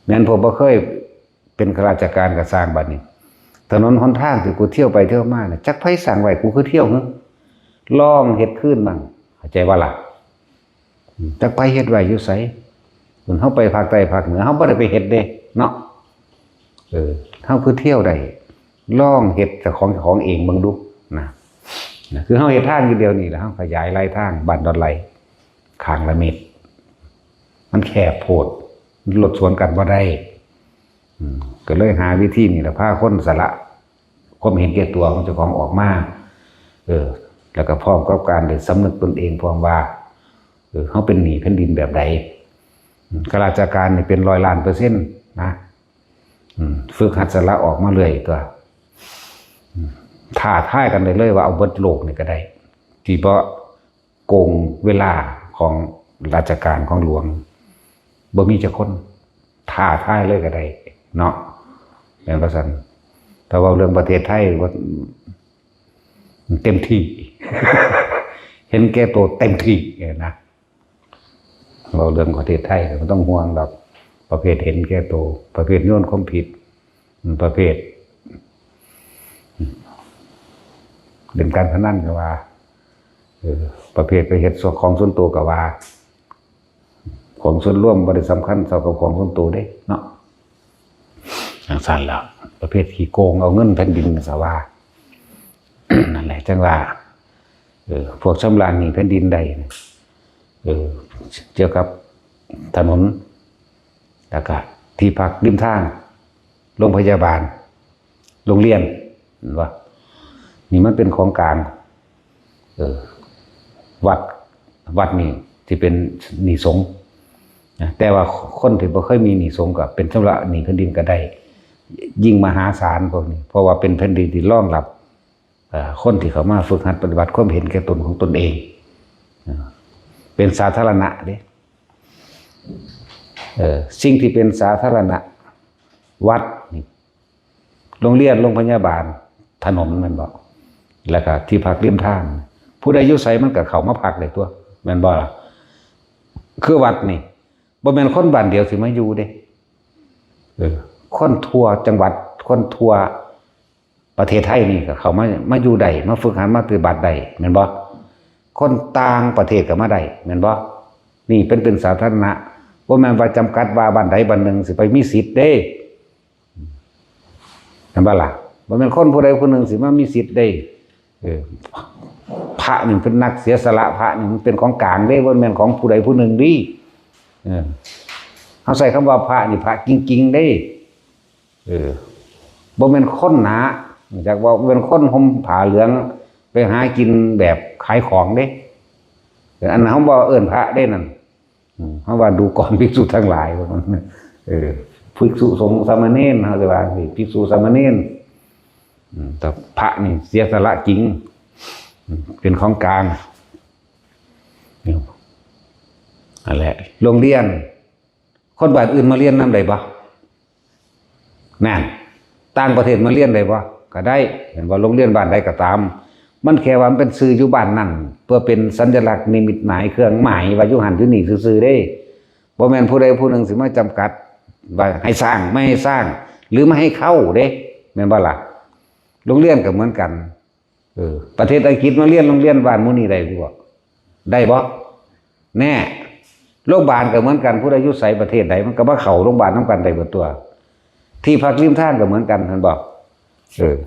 แม่นพวกบ่เคยเป็นข้าราชการก็ซ่างบัดนี้ ถนนหนทางที่กูเที่ยวไปเที่ยวมาน่ะ จักไผสร้างไว้ กูคือเที่ยวหึ ลองเฮ็ดคืนมั่ง เข้าใจบ่ล่ะ? อืม จักไผเฮ็ดไว้อยู่ไส เฮาไปภาคใต้ภาคเหนือ เฮาบ่ได้ไปเฮ็ดเด้ เนาะ เออ เฮาคือเที่ยวได้ ลองเฮ็ดเจ้าของ เจ้าของเองเบิ่งดู นะ นะ คือเฮาเฮ็ดทางอยู่เดี๋ยวนี้ แล้วเฮาขยายรายทางบ้านดอนไหล ข้างละเม็ด มันแคบโพด มันลดสวนกันบ่ได้ อืม ก็เลยหาวิธีนี่แหละ พาคนสละความเห็นแก่ตัวของเจ้าของออกมา เออ แล้วก็พร้อมกับการได้สำนึกตนเองพร้อมว่า เออ เขาเป็นหนี้แผ่นดินแบบใด อืม ข้าราชการนี่เป็นร้อยล้านเปอร์เซ็นต์นะ อืม ฝึกหัดสละออกมาเรื่อยตัว อืม ท้าทายกันได้เลยว่าเอาเบิดโลกนี่ก็ได้ ที่บ่โกงเวลาของราชการของหลวง บ่มีจักคน ท้าทายเลยก็ได้เนาะ แม่นบ่ซั่น แต่ว่าเรื่องประเทศไทยว่าเต็มที่ เห็นแก่ตัวเต็มที่นะ เว้าเรื่องประเทศไทยบ่ต้องห่วงดอก ประเภทเห็นแก่ตัว ประเภทโยนความผิด ประเภท เล่นการพนันก็ว่า เออ ประเภทไปเฮ็ดส่วนของส่วนตัวก็ว่า ของส่วนรวมบ่ได้สำคัญเท่ากับของส่วนตัวเด้เนาะ จั่งซั้นแล้ว ประเภทขี้โกงเอาเงินแผ่นดินก็ว่า นั่นแหละ จั่งว่า เออ พวกชำระหนี้แผ่นดินได้นะ เออ เกี่ยวกับถนน แล้วก็ที่พักริมทาง โรงพยาบาล โรงเรียน เห็นบ่ นี่มันเป็นของกลาง เออ วัด วัดนี่ที่เป็นหนี้สงฆ์นะ แต่ว่าคนที่บ่เคยมีหนี้สงฆ์ก็เป็นชำระหนี้แผ่นดินก็ได้ ยิ่งมหาศาลพวกนี้ เพราะว่าเป็นแผ่นดินที่รองรับ เอ่อ คนที่เข้ามาฝึกหัดปฏิบัติความเห็นแก่ตนของตนเอง เอ่อ เป็นสาธารณะเด้ เอ่อ สิ่งที่เป็นสาธารณะ วัดนี่ โรงเรียน โรงพยาบาล ถนน แม่นบ่ แล้วก็ที่พักริมทาง ผู้ใดอยู่ไสมันก็เข้ามาพักได้ตัว แม่นบ่ล่ะ คือวัดนี่ บ่แม่นคนบ้านเดียวสิมาอยู่เด้ เออ คนทั่วจังหวัด คนทั่วประเทศไทยนี่ก็เข้ามา มาอยู่ได้ มาฝึกหัด มาปฏิบัติได้ แม่นบ่ คนต่างประเทศก็มาได้ แม่นบ่ นี่เป็น เป็นสาธารณะ บ่แม่นว่าจำกัดว่าบ้านใดบ้านหนึ่งสิไปมีสิทธิ์เด้ แม่นบ่ล่ะ บ่แม่นคนผู้ใดผู้หนึ่งสิมามีสิทธิ์ได้ เออ พระนี่เป็นนักเสียสละ พระนี่มันเป็นของกลางเด้ บ่แม่นของผู้ใดผู้หนึ่งเด้ เออ เฮาใช้คำว่าพระนี่พระจริงๆเด้ เออ บ่แม่นคนนะ จักว่าบ่แม่นคนห่มผ้าเหลืองไปหากินแบบขายของเด้ เออ อันนั้นเฮาบ่เอิ้นพระเด้นั่น อืม เฮาว่าดูกรภิกษุทั้งหลาย ว่าซั่น เออ ภิกษุสงฆ์สามเณร เฮาสิว่าจั่งซี้ ภิกษุสามเณร อืม แต่พระนี่เสียสละจริง อืม เป็นของกลาง นี่ นั่นแหละ โรงเรียน คนบ้านอื่นมาเรียนนำได้บ่ นั่น ต่างประเทศมาเรียนได้บ่ ก็ได้ เห็นบ่ โรงเรียนบ้านใดก็ตาม มันแค่ว่ามันเป็นชื่ออยู่บ้านนั่น เพื่อเป็นสัญลักษณ์นิมิตหมายเครื่องหมายว่าอยู่หั่นอยู่นี่ซื่อๆเด้ บ่แม่นผู้ใดผู้หนึ่งสิมาจำกัดว่าให้สร้าง ไม่ให้สร้าง หรือไม่ให้เข้าเด้ แม่นบ่ล่ะ โรงเรียนก็เหมือนกัน เออ ประเทศอังกฤษมาเรียนโรงเรียนบ้านหมู่นี้ได้บ่ ได้บ่ แน่ โรงบาลก็เหมือนกัน ผู้ใดอยู่ไสประเทศใดมันก็มาเข้าโรงบาลนำกันได้เบิดตัว ที่พักริมทางก็เหมือนกัน เห็นบ่ เออ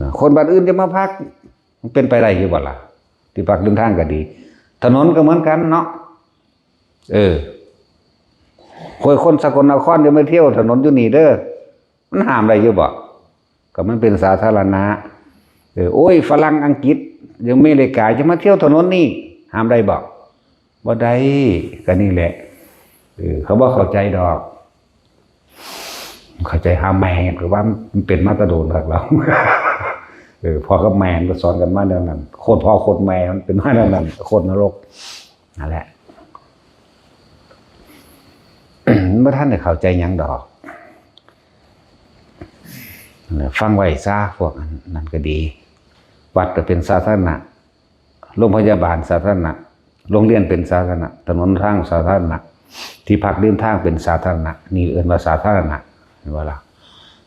นะ คนบ้านอื่นจะมาพัก มันเป็นไปได้อยู่บ่ล่ะ ที่พักริมทางก็ดี ถนนก็เหมือนกันเนาะ เออ โอ้ย คนสกลนครจะมาเที่ยวถนนอยู่นี่เด้อ มันห้ามได้อยู่บ่ ก็มันเป็นสาธารณะ เออ โอ้ย ฝรั่งอังกฤษ อยู่อเมริกาจะมาเที่ยวถนนนี่ ห้ามได้บ่ บ่ได้ ก็นี่แหละ เออ เขาบ่เข้าใจดอก เข้าใจหาแม่ง คือว่ามันเป็นมาแต่โดนคักแล้ว เออ พ่อกับแม่มันก็สอนกันมาแนวนั้น โคตรพ่อโคตรแม่มันเป็นมาแนวนั้น โคตรนรก นั่นแหละ บ่ทันได้เข้าใจหยังดอก ฟังไว้ซะ พวกนั้นก็ดี วัดก็เป็นสาธารณะ โรงพยาบาลสาธารณะ โรงเรียนเป็นสาธารณะ ถนนทางสาธารณะ ที่พักริมทางเป็นสาธารณะ นี่เอิ้นว่าสาธารณะ เห็นบ่ล่ะ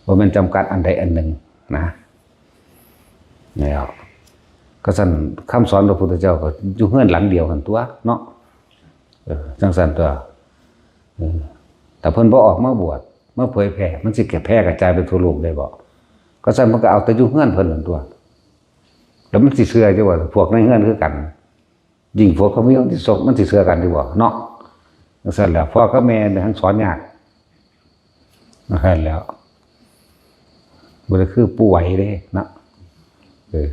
บ่แม่นจำกัดอันใดอันหนึ่งนะ แล้ว ก็ซั่น คำสอนพระพุทธเจ้าก็อยู่เฮือนหลังเดียวกันตัวเนาะ เออ จั่งซั่นตัว เออ ถ้าเพิ่นบ่ออกมาบวช มาเผยแผ่ มันสิแผ่กระจายไปทั่วโลกได้บ่ ก็ซั่นเพิ่นก็เอาแต่อยู่เฮือนเพิ่นนั่นตัว แล้วมันสิเชื่อจั่งว่าพวกในเฮือนคือกัน ยิ่งผัวกับเมียมันสิสกมันสิเชื่อกันดีบ่เนาะจั่งซั่นแหละ พ่อกับแม่เนี่ยสอนยากจั่งซั่นแหล้ว บ่ได้คือปู่ไหวเด้เนาะ เออ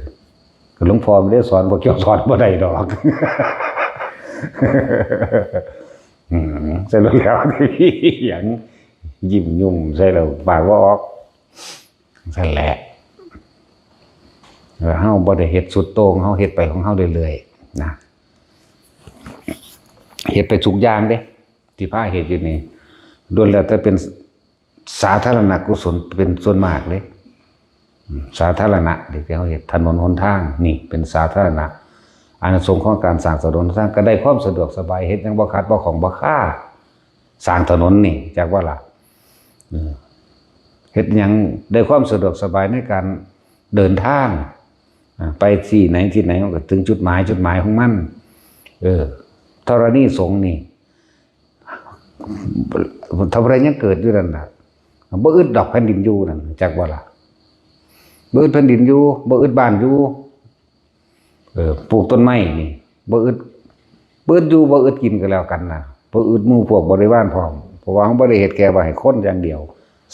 ก็หลวงพ่อไม่ได้สอน พวกเจ้าสอนบ่ได้ดอก อืม ใส่แล้ว หยัง ยิ้มยุ่มใส่แล้ว ปากบ่ออก ซั่นแหละ เออ เฮาบ่ได้เฮ็ดสุดโต่ง เฮาเฮ็ดไปของเฮาเรื่อยๆ นะ เฮ็ดไปทุกอย่างเด้ ที่พาเฮ็ดอยู่นี่ ล้วนแล้วแต่เป็นสาธารณกุศลเป็นส่วนมากเด้ อืม สาธารณะ ที่เฮาเฮ็ดถนนหนทาง นี่เป็นสาธารณะ อานิสงส์ของการสร้างถนนหนทาง ก็ได้ความสะดวกสบาย เฮ็ดหยังบ่ขัดบ่ข้องบ่คา สร้างถนนนี่ จักว่าล่ะ เออ เฮ็ดหยังได้ความสะดวกสบายในการเดินทาง อ่า ไปที่ไหนที่ไหนมันก็ถึงจุดหมาย จุดหมายของมัน เออ ธรณีสงฆ์นี่ ถ้าผู้ใดยังเกิดอยู่นั่นน่ะ บ่อึดดอกแผ่นดินอยู่นั่น จักว่าล่ะ บ่อึดแผ่นดินอยู่ บ่อึดบ้านอยู่ เออ ปลูกต้นไม้นี่ บ่อึด บ่อึดอยู่ บ่อึดกินก็แล้วกันนะ บ่อึดหมู่พวกบริวารพร้อม เพราะว่าเฮาบ่ได้เฮ็ดแค่ว่าให้คนอย่างเดียว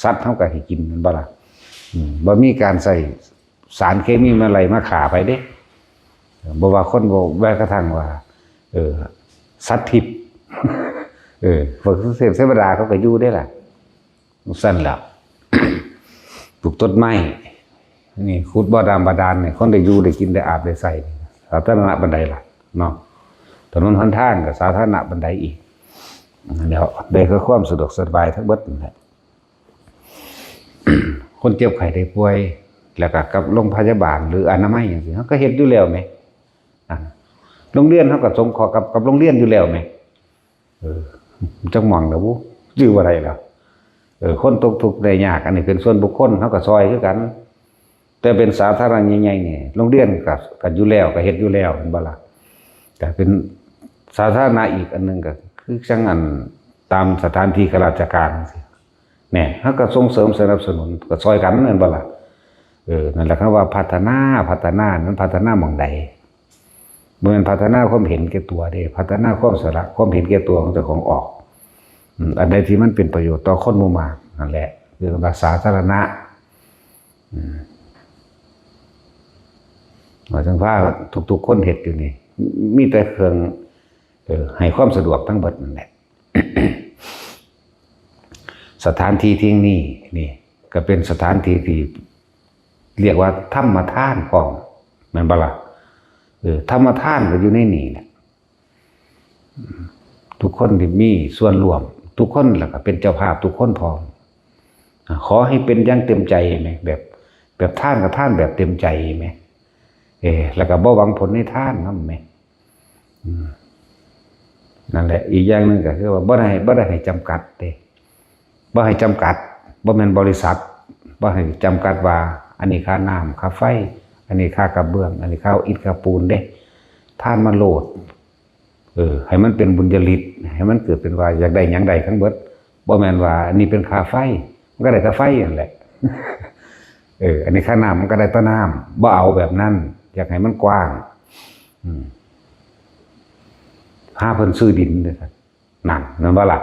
สัตว์เฮาก็ให้กิน แม่นบ่ล่ะ อืม บ่มีการใช้สารเคมีมาไล่มาฆ่าไผเด้ บ่ว่าคน บ่แม้กระทั่งว่า เออ สัตว์ทิพย์ เออ พวกเทพเทวดาเขาก็อยู่เด้ล่ะ ซั่นแหละ ปลูกต้นไม้ นี่ ขุดบ่อน้ำบาดาลนี่ คนได้อยู่ได้กินได้อาบได้ใช้นี่ สาธารณะปานใดล่ะ เนาะ ถนนหนทางก็สาธารณะปานใดอีก แล้วได้คือความสะดวกสบายทั้งเบิดนั่นแหละ คนเจ็บไข้ได้ป่วย แล้วก็กับโรงพยาบาลหรืออนามัยจั่งซี้ เฮาก็เฮ็ดอยู่แล้วแหม อ่ะ โรงเรียนเฮาก็สงเคราะห์กับ กับโรงเรียนอยู่แล้วแหม เออ จักหม่องแล้วบุ ชื่อว่าใดล่ะ เออ คนตกทุกข์ได้ยาก อันนี้เป็นส่วนบุคคล เฮาก็ซ่อยคือกัน แต่เป็นสาธารณะใหญ่ๆนี่ โรงเรียนก็ ก็อยู่แล้ว ก็เฮ็ดอยู่แล้ว แม่นบ่ล่ะ แต่เป็นสาธารณะอีกอันหนึ่งก็คือจั่งอันตามสถานที่ข้าราชการจั่งซี้ แหน่ เฮาก็ส่งเสริมสนับสนุน ก็ซ่อยกัน แม่นบ่ล่ะ เออ นั่นแหละ คำว่าพัฒนา พัฒนา มันพัฒนาหม่องใด บ่แม่นพัฒนาความเห็นแก่ตัวเด้ พัฒนาความสละ ความเห็นแก่ตัวของเจ้าของออก อืม อันใดที่มันเป็นประโยชน์ต่อคนหมู่มาก นั่นแหละ เรียกว่าสาธารณะ อืม ว่าจั่งพาทุกๆคนเฮ็ดอยู่นี่ มีแต่เครื่อง เออ ให้ความสะดวกทั้งเบิดนั่นแหละ สถานที่ที่นี่ นี่ ก็เป็นสถานที่ที่เรียกว่าธรรมทานพร้อม แม่นบ่ล่ะ เออ ธรรมทานก็อยู่ในนี่แหละ ทุกคนที่มีส่วนร่วม ทุกคนแล้วก็เป็นเจ้าภาพทุกคนพร้อม อ่า ขอให้เป็นอย่างเต็มใจแหม แบบ แบบทานก็ทานแบบเต็มใจแหม เออ แล้วก็บ่หวังผลในทานนำแหม อืม นั่นแหละ อีกอย่างหนึ่งก็คือว่าบ่ได้ บ่ได้ให้จำกัดเด้ บ่ให้จำกัด บ่แม่นบริษัท บ่ให้จำกัดว่า อันนี้ค่าน้ำ ค่าไฟ อันนี้ค่ากระเบื้อง อันนี้ค่าอิฐค่าปูนเด้ ทานมาโลด เออ ให้มันเป็นบุญญาฤทธิ์ ให้มันเกิดเป็นว่าอยากได้หยังได้ทั้งเบิด บ่แม่นว่าอันนี้เป็นค่าไฟ มันก็ได้แต่ไฟนั่นแหละ เออ อันนี้ค่าน้ำ มันก็ได้แต่น้ำ บ่เอาแบบนั้น อยากให้มันกว้าง อืม หาเพิ่นซื้อดินเด้อ นั่น แม่นบ่ล่ะ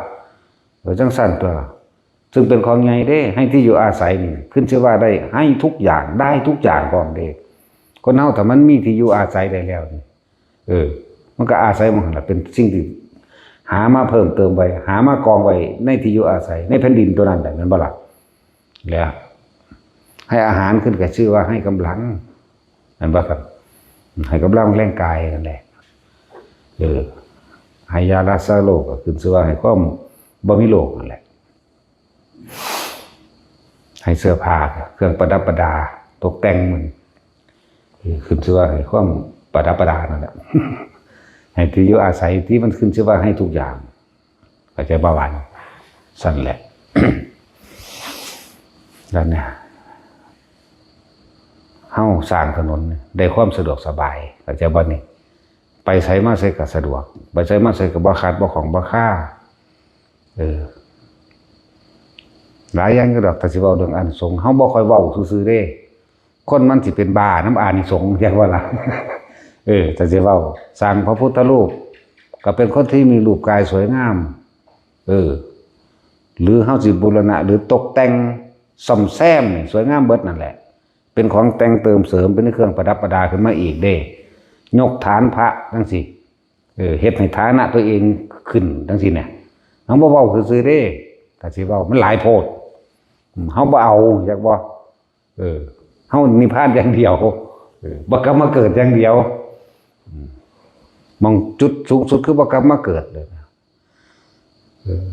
เออ จั่งซั่นตั่ว ซึ่งเป็นของใหญ่เด้ ให้ที่อยู่อาศัยนี่ ขึ้นชื่อว่าได้ให้ทุกอย่าง ได้ทุกอย่างพร้อมเด้ คนเฮาถ้ามันมีที่อยู่อาศัยได้แล้วนี่ เออ มันก็อาศัยหม่องหั่นล่ะ เป็นสิ่งที่หามาเพิ่มเติมไว้ หามากองไว้ในที่อยู่อาศัย ในแผ่นดินตัวนั้นแหละ แม่นบ่ล่ะ แล้วให้อาหารขึ้นก็ชื่อว่าให้กำลัง แม่นบ่ครับ ให้กำลังแรงกายนั่นแหละ เออ ให้ยารักษาโรคก็ขึ้นชื่อว่าให้ความบ่มีโรคนั่นแหละ ให้เสื้อผ้า เครื่องประดับประดา ตกแต่งมัน เออ ขึ้นชื่อว่าให้ความประดับประดานั่นแหละ ให้ที่อยู่อาศัยที่มันขึ้นชื่อว่าให้ทุกอย่าง เข้าใจบ่หวาน ซั่นแหละ แล้วเนี่ย เฮาสร้างถนนได้ความสะดวกสบาย เข้าใจบ่นี่ ไปไสมาไสก็สะดวก ไปไสมาไสก็บ่ขัดบ่ข้องบ่คา เออ หลายอย่างอยู่ดอก ถ้าสิเว้าเรื่องอานิสงส์ เฮาบ่ค่อยเว้าซื่อๆเด้ คนมันสิเป็นบ้านำอานิสงส์ จั่งว่าล่ะ เออ ถ้าสิเว้า สร้างพระพุทธรูป ก็เป็นคนที่มีรูปกายสวยงาม เออ หรือเฮาสิบูรณะ หรือตกแต่งซ่อมแซมนี่สวยงามเบิดนั่นแหละ เป็นของแต่งเติมเสริม เป็นเครื่องประดับประดาขึ้นมาอีกเด้ ยกฐานพระจั่งซี้ เออ เฮ็ดให้ฐานะตัวเองขึ้นจั่งซี้เนี่ย เฮาบ่เว้าซื่อๆเด้ ถ้าสิเว้า มันหลายโพด อืม เฮาบ่เอา อยากบ่ เออ เฮานิพพานอย่างเดียว เออ บ่กลับมาเกิดอย่างเดียว อืม หม่องจุดสูงสุดคือบ่กลับมาเกิดเลยนะ เออ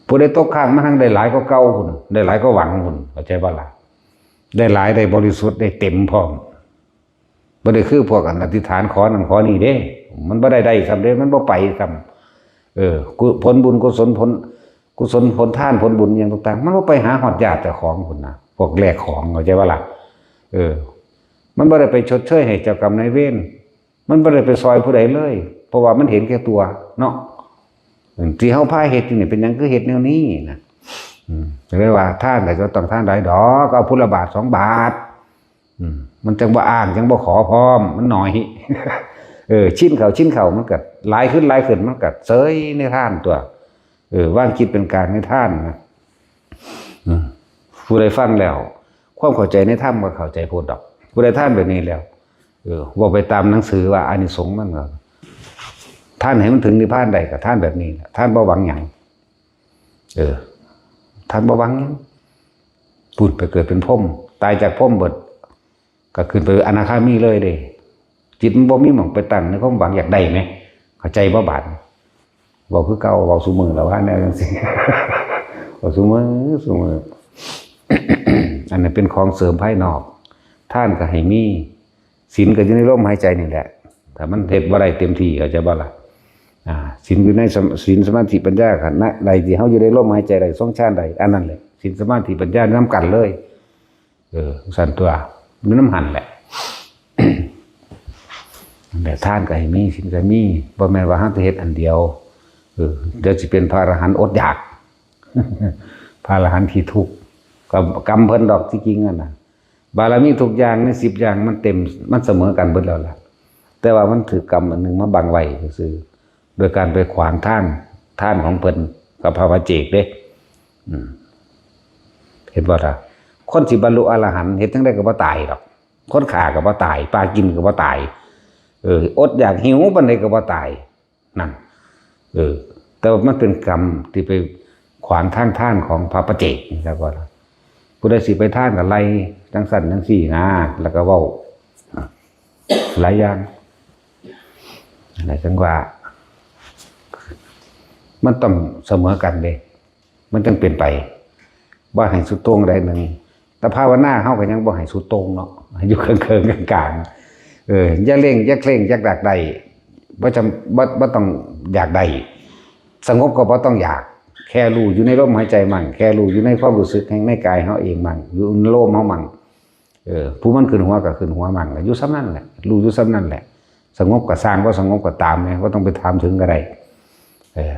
ผู้ใดตกค้างมาทั้งได้หลายกว่าเก่าพุ้น ได้หลายกว่าหวังพุ้น เข้าใจบ่ล่ะ ได้หลาย ได้บริสุทธิ์ ได้เต็มพร้อม บ่ได้คือพวกอันอธิษฐานขอนั่นขอนี่เด้ มันบ่ได้ได้ซ้ำเด้ มันบ่ไปซ้ำ เออ กุ-, ผลบุญกุศลผล กุศลผลทานผลบุญอิหยังต่างๆ มันบ่ไปหาฮอดญาติเจ้าของพุ้นนะ พวกแลกของ เข้าใจบ่ล่ะ เออ มันบ่ได้ไปชดเชยให้เจ้ากรรมนายเวร มันบ่ได้ไปซอยผู้ใดเลย เพราะว่ามันเห็นแก่ตัวเนาะ ที่เฮาพาเฮ็ดอยู่นี่เป็นหยังคือเฮ็ดแนวนี้นะ อืม ก็เลยว่าทานก็บ่ต้องทานหลายดอก เอาพุ้นละบาทสองบาท อืม มันจั่งบ่อ้าง จั่งบ่ขอพร้อม มันน้อย เออ ชิ้นเขาชิ้นเขามันก็หลายขึ้นหลายขึ้น มันก็เสยในทานตัว เออ วางจิตเป็นกลางในทานนะ อืม ผู้ใดฟังแล้ว ความเข้าใจในธรรมก็เข้าใจโพดดอก ผู้ใดทานแบบนี้แล้ว เออ เว้าไปตามหนังสือว่าอานิสงส์มันก็ ทานให้มันถึงนิพพานได้ก็ทานแบบนี้แหละ ทานบ่หวังหยัง เออ ทานบ่หวังหยัง พุ้นไปเกิดเป็นพรหม ตายจากพรหมเบิด ก็ขึ้นไปอนาคามีเลยเด้ จิตมันบ่มีหม่องไปตั้งในความหวังอยากได้แหม เข้าใจบ่บาดนี้ เว้าคือเก่า เว้าซุมื้อแล้วว่าแนวจั่งซี้ เว้าซุมื้อ ซุมื้อ อันนั้นเป็นของเสริมภายนอก ทานก็ให้มี ศีลก็อยู่ในลมหายใจนี่แหละ ถ้ามันเฮ็ดบ่ได้เต็มที่ เข้าใจบ่ล่ะ อ่า ศีลอยู่ในสม-, ศีล สมาธิ ปัญญา ขณะใดที่เฮาอยู่ในลมหายใจใด ทรงฌานใด อันนั้นแหละ ศีล สมาธิ ปัญญานำกันเลย เออ ซั่นตัว อยู่นำหั่นแหละ แต่ทานก็ให้มี ศีลก็มี บ่แม่นว่าเฮาจะเฮ็ดอันเดียว เออ เดี๋ยวสิเป็นพระอรหันต์อดอยาก พระอรหันต์ขี้ทุกข์ ก็กรรมเพิ่นดอกที่จริงอะนะ บารมีทุกอย่างในสิบอย่างมันเต็ม มันเสมอกันเบิดแล้วล่ะ แต่ว่ามันถือกรรมอันหนึ่งมาบังไว้ซื่อๆ โดยการไปขวางทาง ทานของเพิ่นกับพระปัจเจกเด้ อืม เห็นบ่ล่ะ คนสิบรรลุอรหันต์เฮ็ดจั่งใดก็บ่ตายดอก คนฆ่าก็บ่ตาย ปลากินก็บ่ตาย เออ อดอยากหิวปานใดก็บ่ตาย นั่น เออ แต่ว่ามันเป็นกรรมที่ไปขวางทางทานของพระปัจเจกนี่ครับว่า ผู้ใดสิไปทานก็ไล่จั่งซั่นจั่งซี้นะ แล้วก็เว้าหลายอย่าง อะไรจั่งว่า มันต้องเสมอกันเด้ มันจั่งเป็นไป บ่ให้สุดโต่งใดหนึ่ง แต่ภาวนาเฮาก็ยังบ่ให้สุดโต่งเนาะ ให้อยู่เคิงๆ กลางๆ เออ อย่าเร่ง อย่าเคร่ง อย่าอยากได้ บ่จำ บ่ บ่ต้องอยากได้ สงบก็บ่ต้องอยาก แค่รู้อยู่ในลมหายใจมั่ง แค่รู้อยู่ในความรู้สึกแห่งในกายเฮาเองมั่ง อยู่ในลมเฮามั่ง เออ ผู้มันขึ้นหัวก็ขึ้นหัวมั่ง อยู่ส่ำนั้นแหละ รู้อยู่ส่ำนั้นแหละ สงบก็ซ่าง บ่สงบก็ตามเนี่ย บ่ต้องไปถามถึงก็ได้ เออ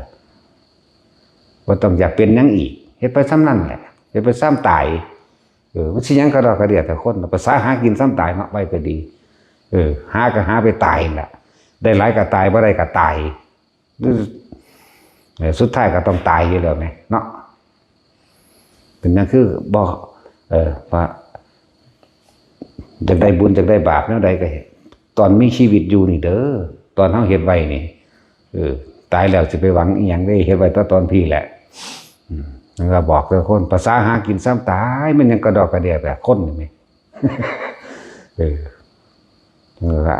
บ่ต้องอยากเป็นหยังอีก เฮ็ดไปส่ำนั้นแหละ เฮ็ดไปส่ำตาย เออ มันสิหยังกะดอกกะเดี้ยแต่คน ภาษาหากินส่ำตายเนาะ ไปก็ดี เออ หาก็หาไปตายนั่นแหละ ได้หลายก็ตาย บ่ได้ก็ตาย เออ สุดท้ายก็ต้องตายอยู่แล้วแหมเนาะ เป็นหยังคือบ่ เออ ว่า อยากได้บุญอยากได้บาปแนวใดก็เฮ็ด ตอนมีชีวิตอยู่นี่เด้อ ตอนเฮาเฮ็ดไว้นี่ เออ ตายแล้วสิไปหวังอีหยังเด้ เฮ็ดไว้แต่ตอนพี้แหละ อืม มันก็บอกแต่คน ภาษาหากินส่ำตาย มันยังกะดอกกะเดี้ยแบบคนนี่แหม เออ นั่นล่ะ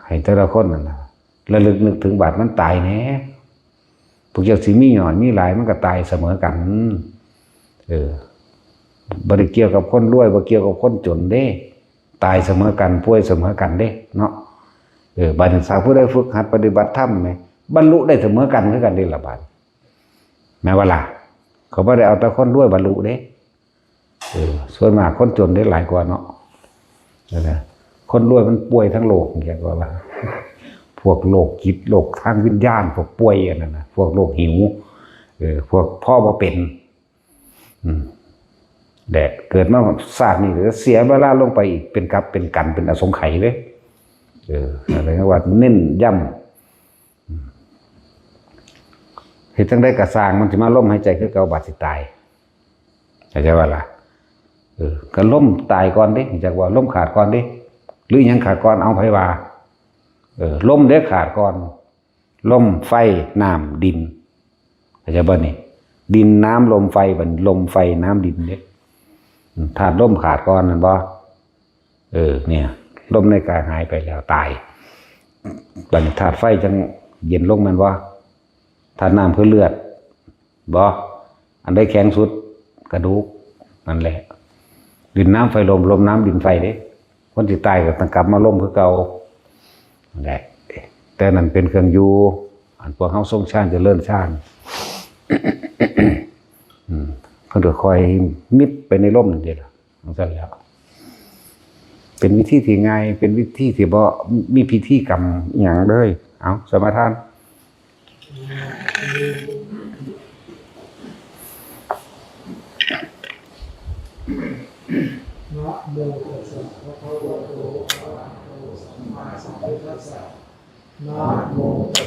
ให้แต่ละคนนั่นน่ะ ระลึกนึกถึงบาดมันตายแหน่ พวกเจ้าสิมีน้อยมีหลายมันก็ตายเสมอกัน เออ บ่ได้เกี่ยวกับคนรวย บ่เกี่ยวกับคนจนเด้ ตายเสมอกัน ป่วยเสมอกันเด้ เนาะ เออ บาดนี้ถ้าผู้ใดฝึกหัดปฏิบัติธรรมนี่ บรรลุได้เสมอกันคือกันเด้ล่ะบาด แม่นบ่ล่ะ เขาบ่ได้เอาแต่คนรวยบรรลุเด้ เออ ส่วนมากคนจนได้หลายกว่าเนาะ นั่นนะ คนรวยมันป่วยทั้งโลก เรียกว่า ว่า พวกโรคจิต โรคทางวิญญาณ พวกป่วยอันนั้นนะ พวกโรคหิว เออ พวกพอบ่เป็น อืม แดะ เกิดมาชาตินี้ก็เสียเวลาลงไปอีก เป็นกับเป็นกัน เป็นอสงไขยเลย เออ อะไรก็ว่าเน้นย้ำ เฮ็ดจั่งใด๋ก็ซ่าง มันสิมาลมหายใจคือเก่า บาดสิตาย เข้าใจบ่ล่ะ? เออ ก็ลมตายก่อนเด้ จักว่าลมขาดก่อนเด้ หรือหยังขาดก่อน เอาไผว่า เออ ลมเด้ขาดก่อน ลม ไฟ น้ำ ดิน เข้าใจบ่นี่? ดิน น้ำ ลม ไฟ บัดลม ไฟ น้ำ ดินเด้ อืม ธาตุลมขาดก่อนแม่นบ่? เออ เนี่ย ลมในกายหายไปแล้ว ตาย บัดนี้ธาตุไฟจั่งเย็นลงแม่นบ่? ธาตุน้ำคือเลือด บ่ อันใดแข็งสุด กระดูก นั่นแหละ ดิน น้ำ ไฟ ลม ลม น้ำ ดิน ไฟเด้ คนสิตายก็ต้องกลับมาลมคือเก่า นั่นแหละ แต่นั่นเป็นเครื่องอยู่ อันพวกเฮาทรงฌานเจริญฌาน อืม เพิ่นก็ค่อยมิดไปในลมนั่นเด้ล่ะ จั่งซั้นแหล้ว เป็นวิธีที่ง่าย เป็นวิธีที่บ่มีพิธีกรรมอิหยังเลย เอา สมาทาน นะโมตัสสะภะคะวะโต อะระหะโต สัมมาสัมพุทธัสสะ นะโมตัส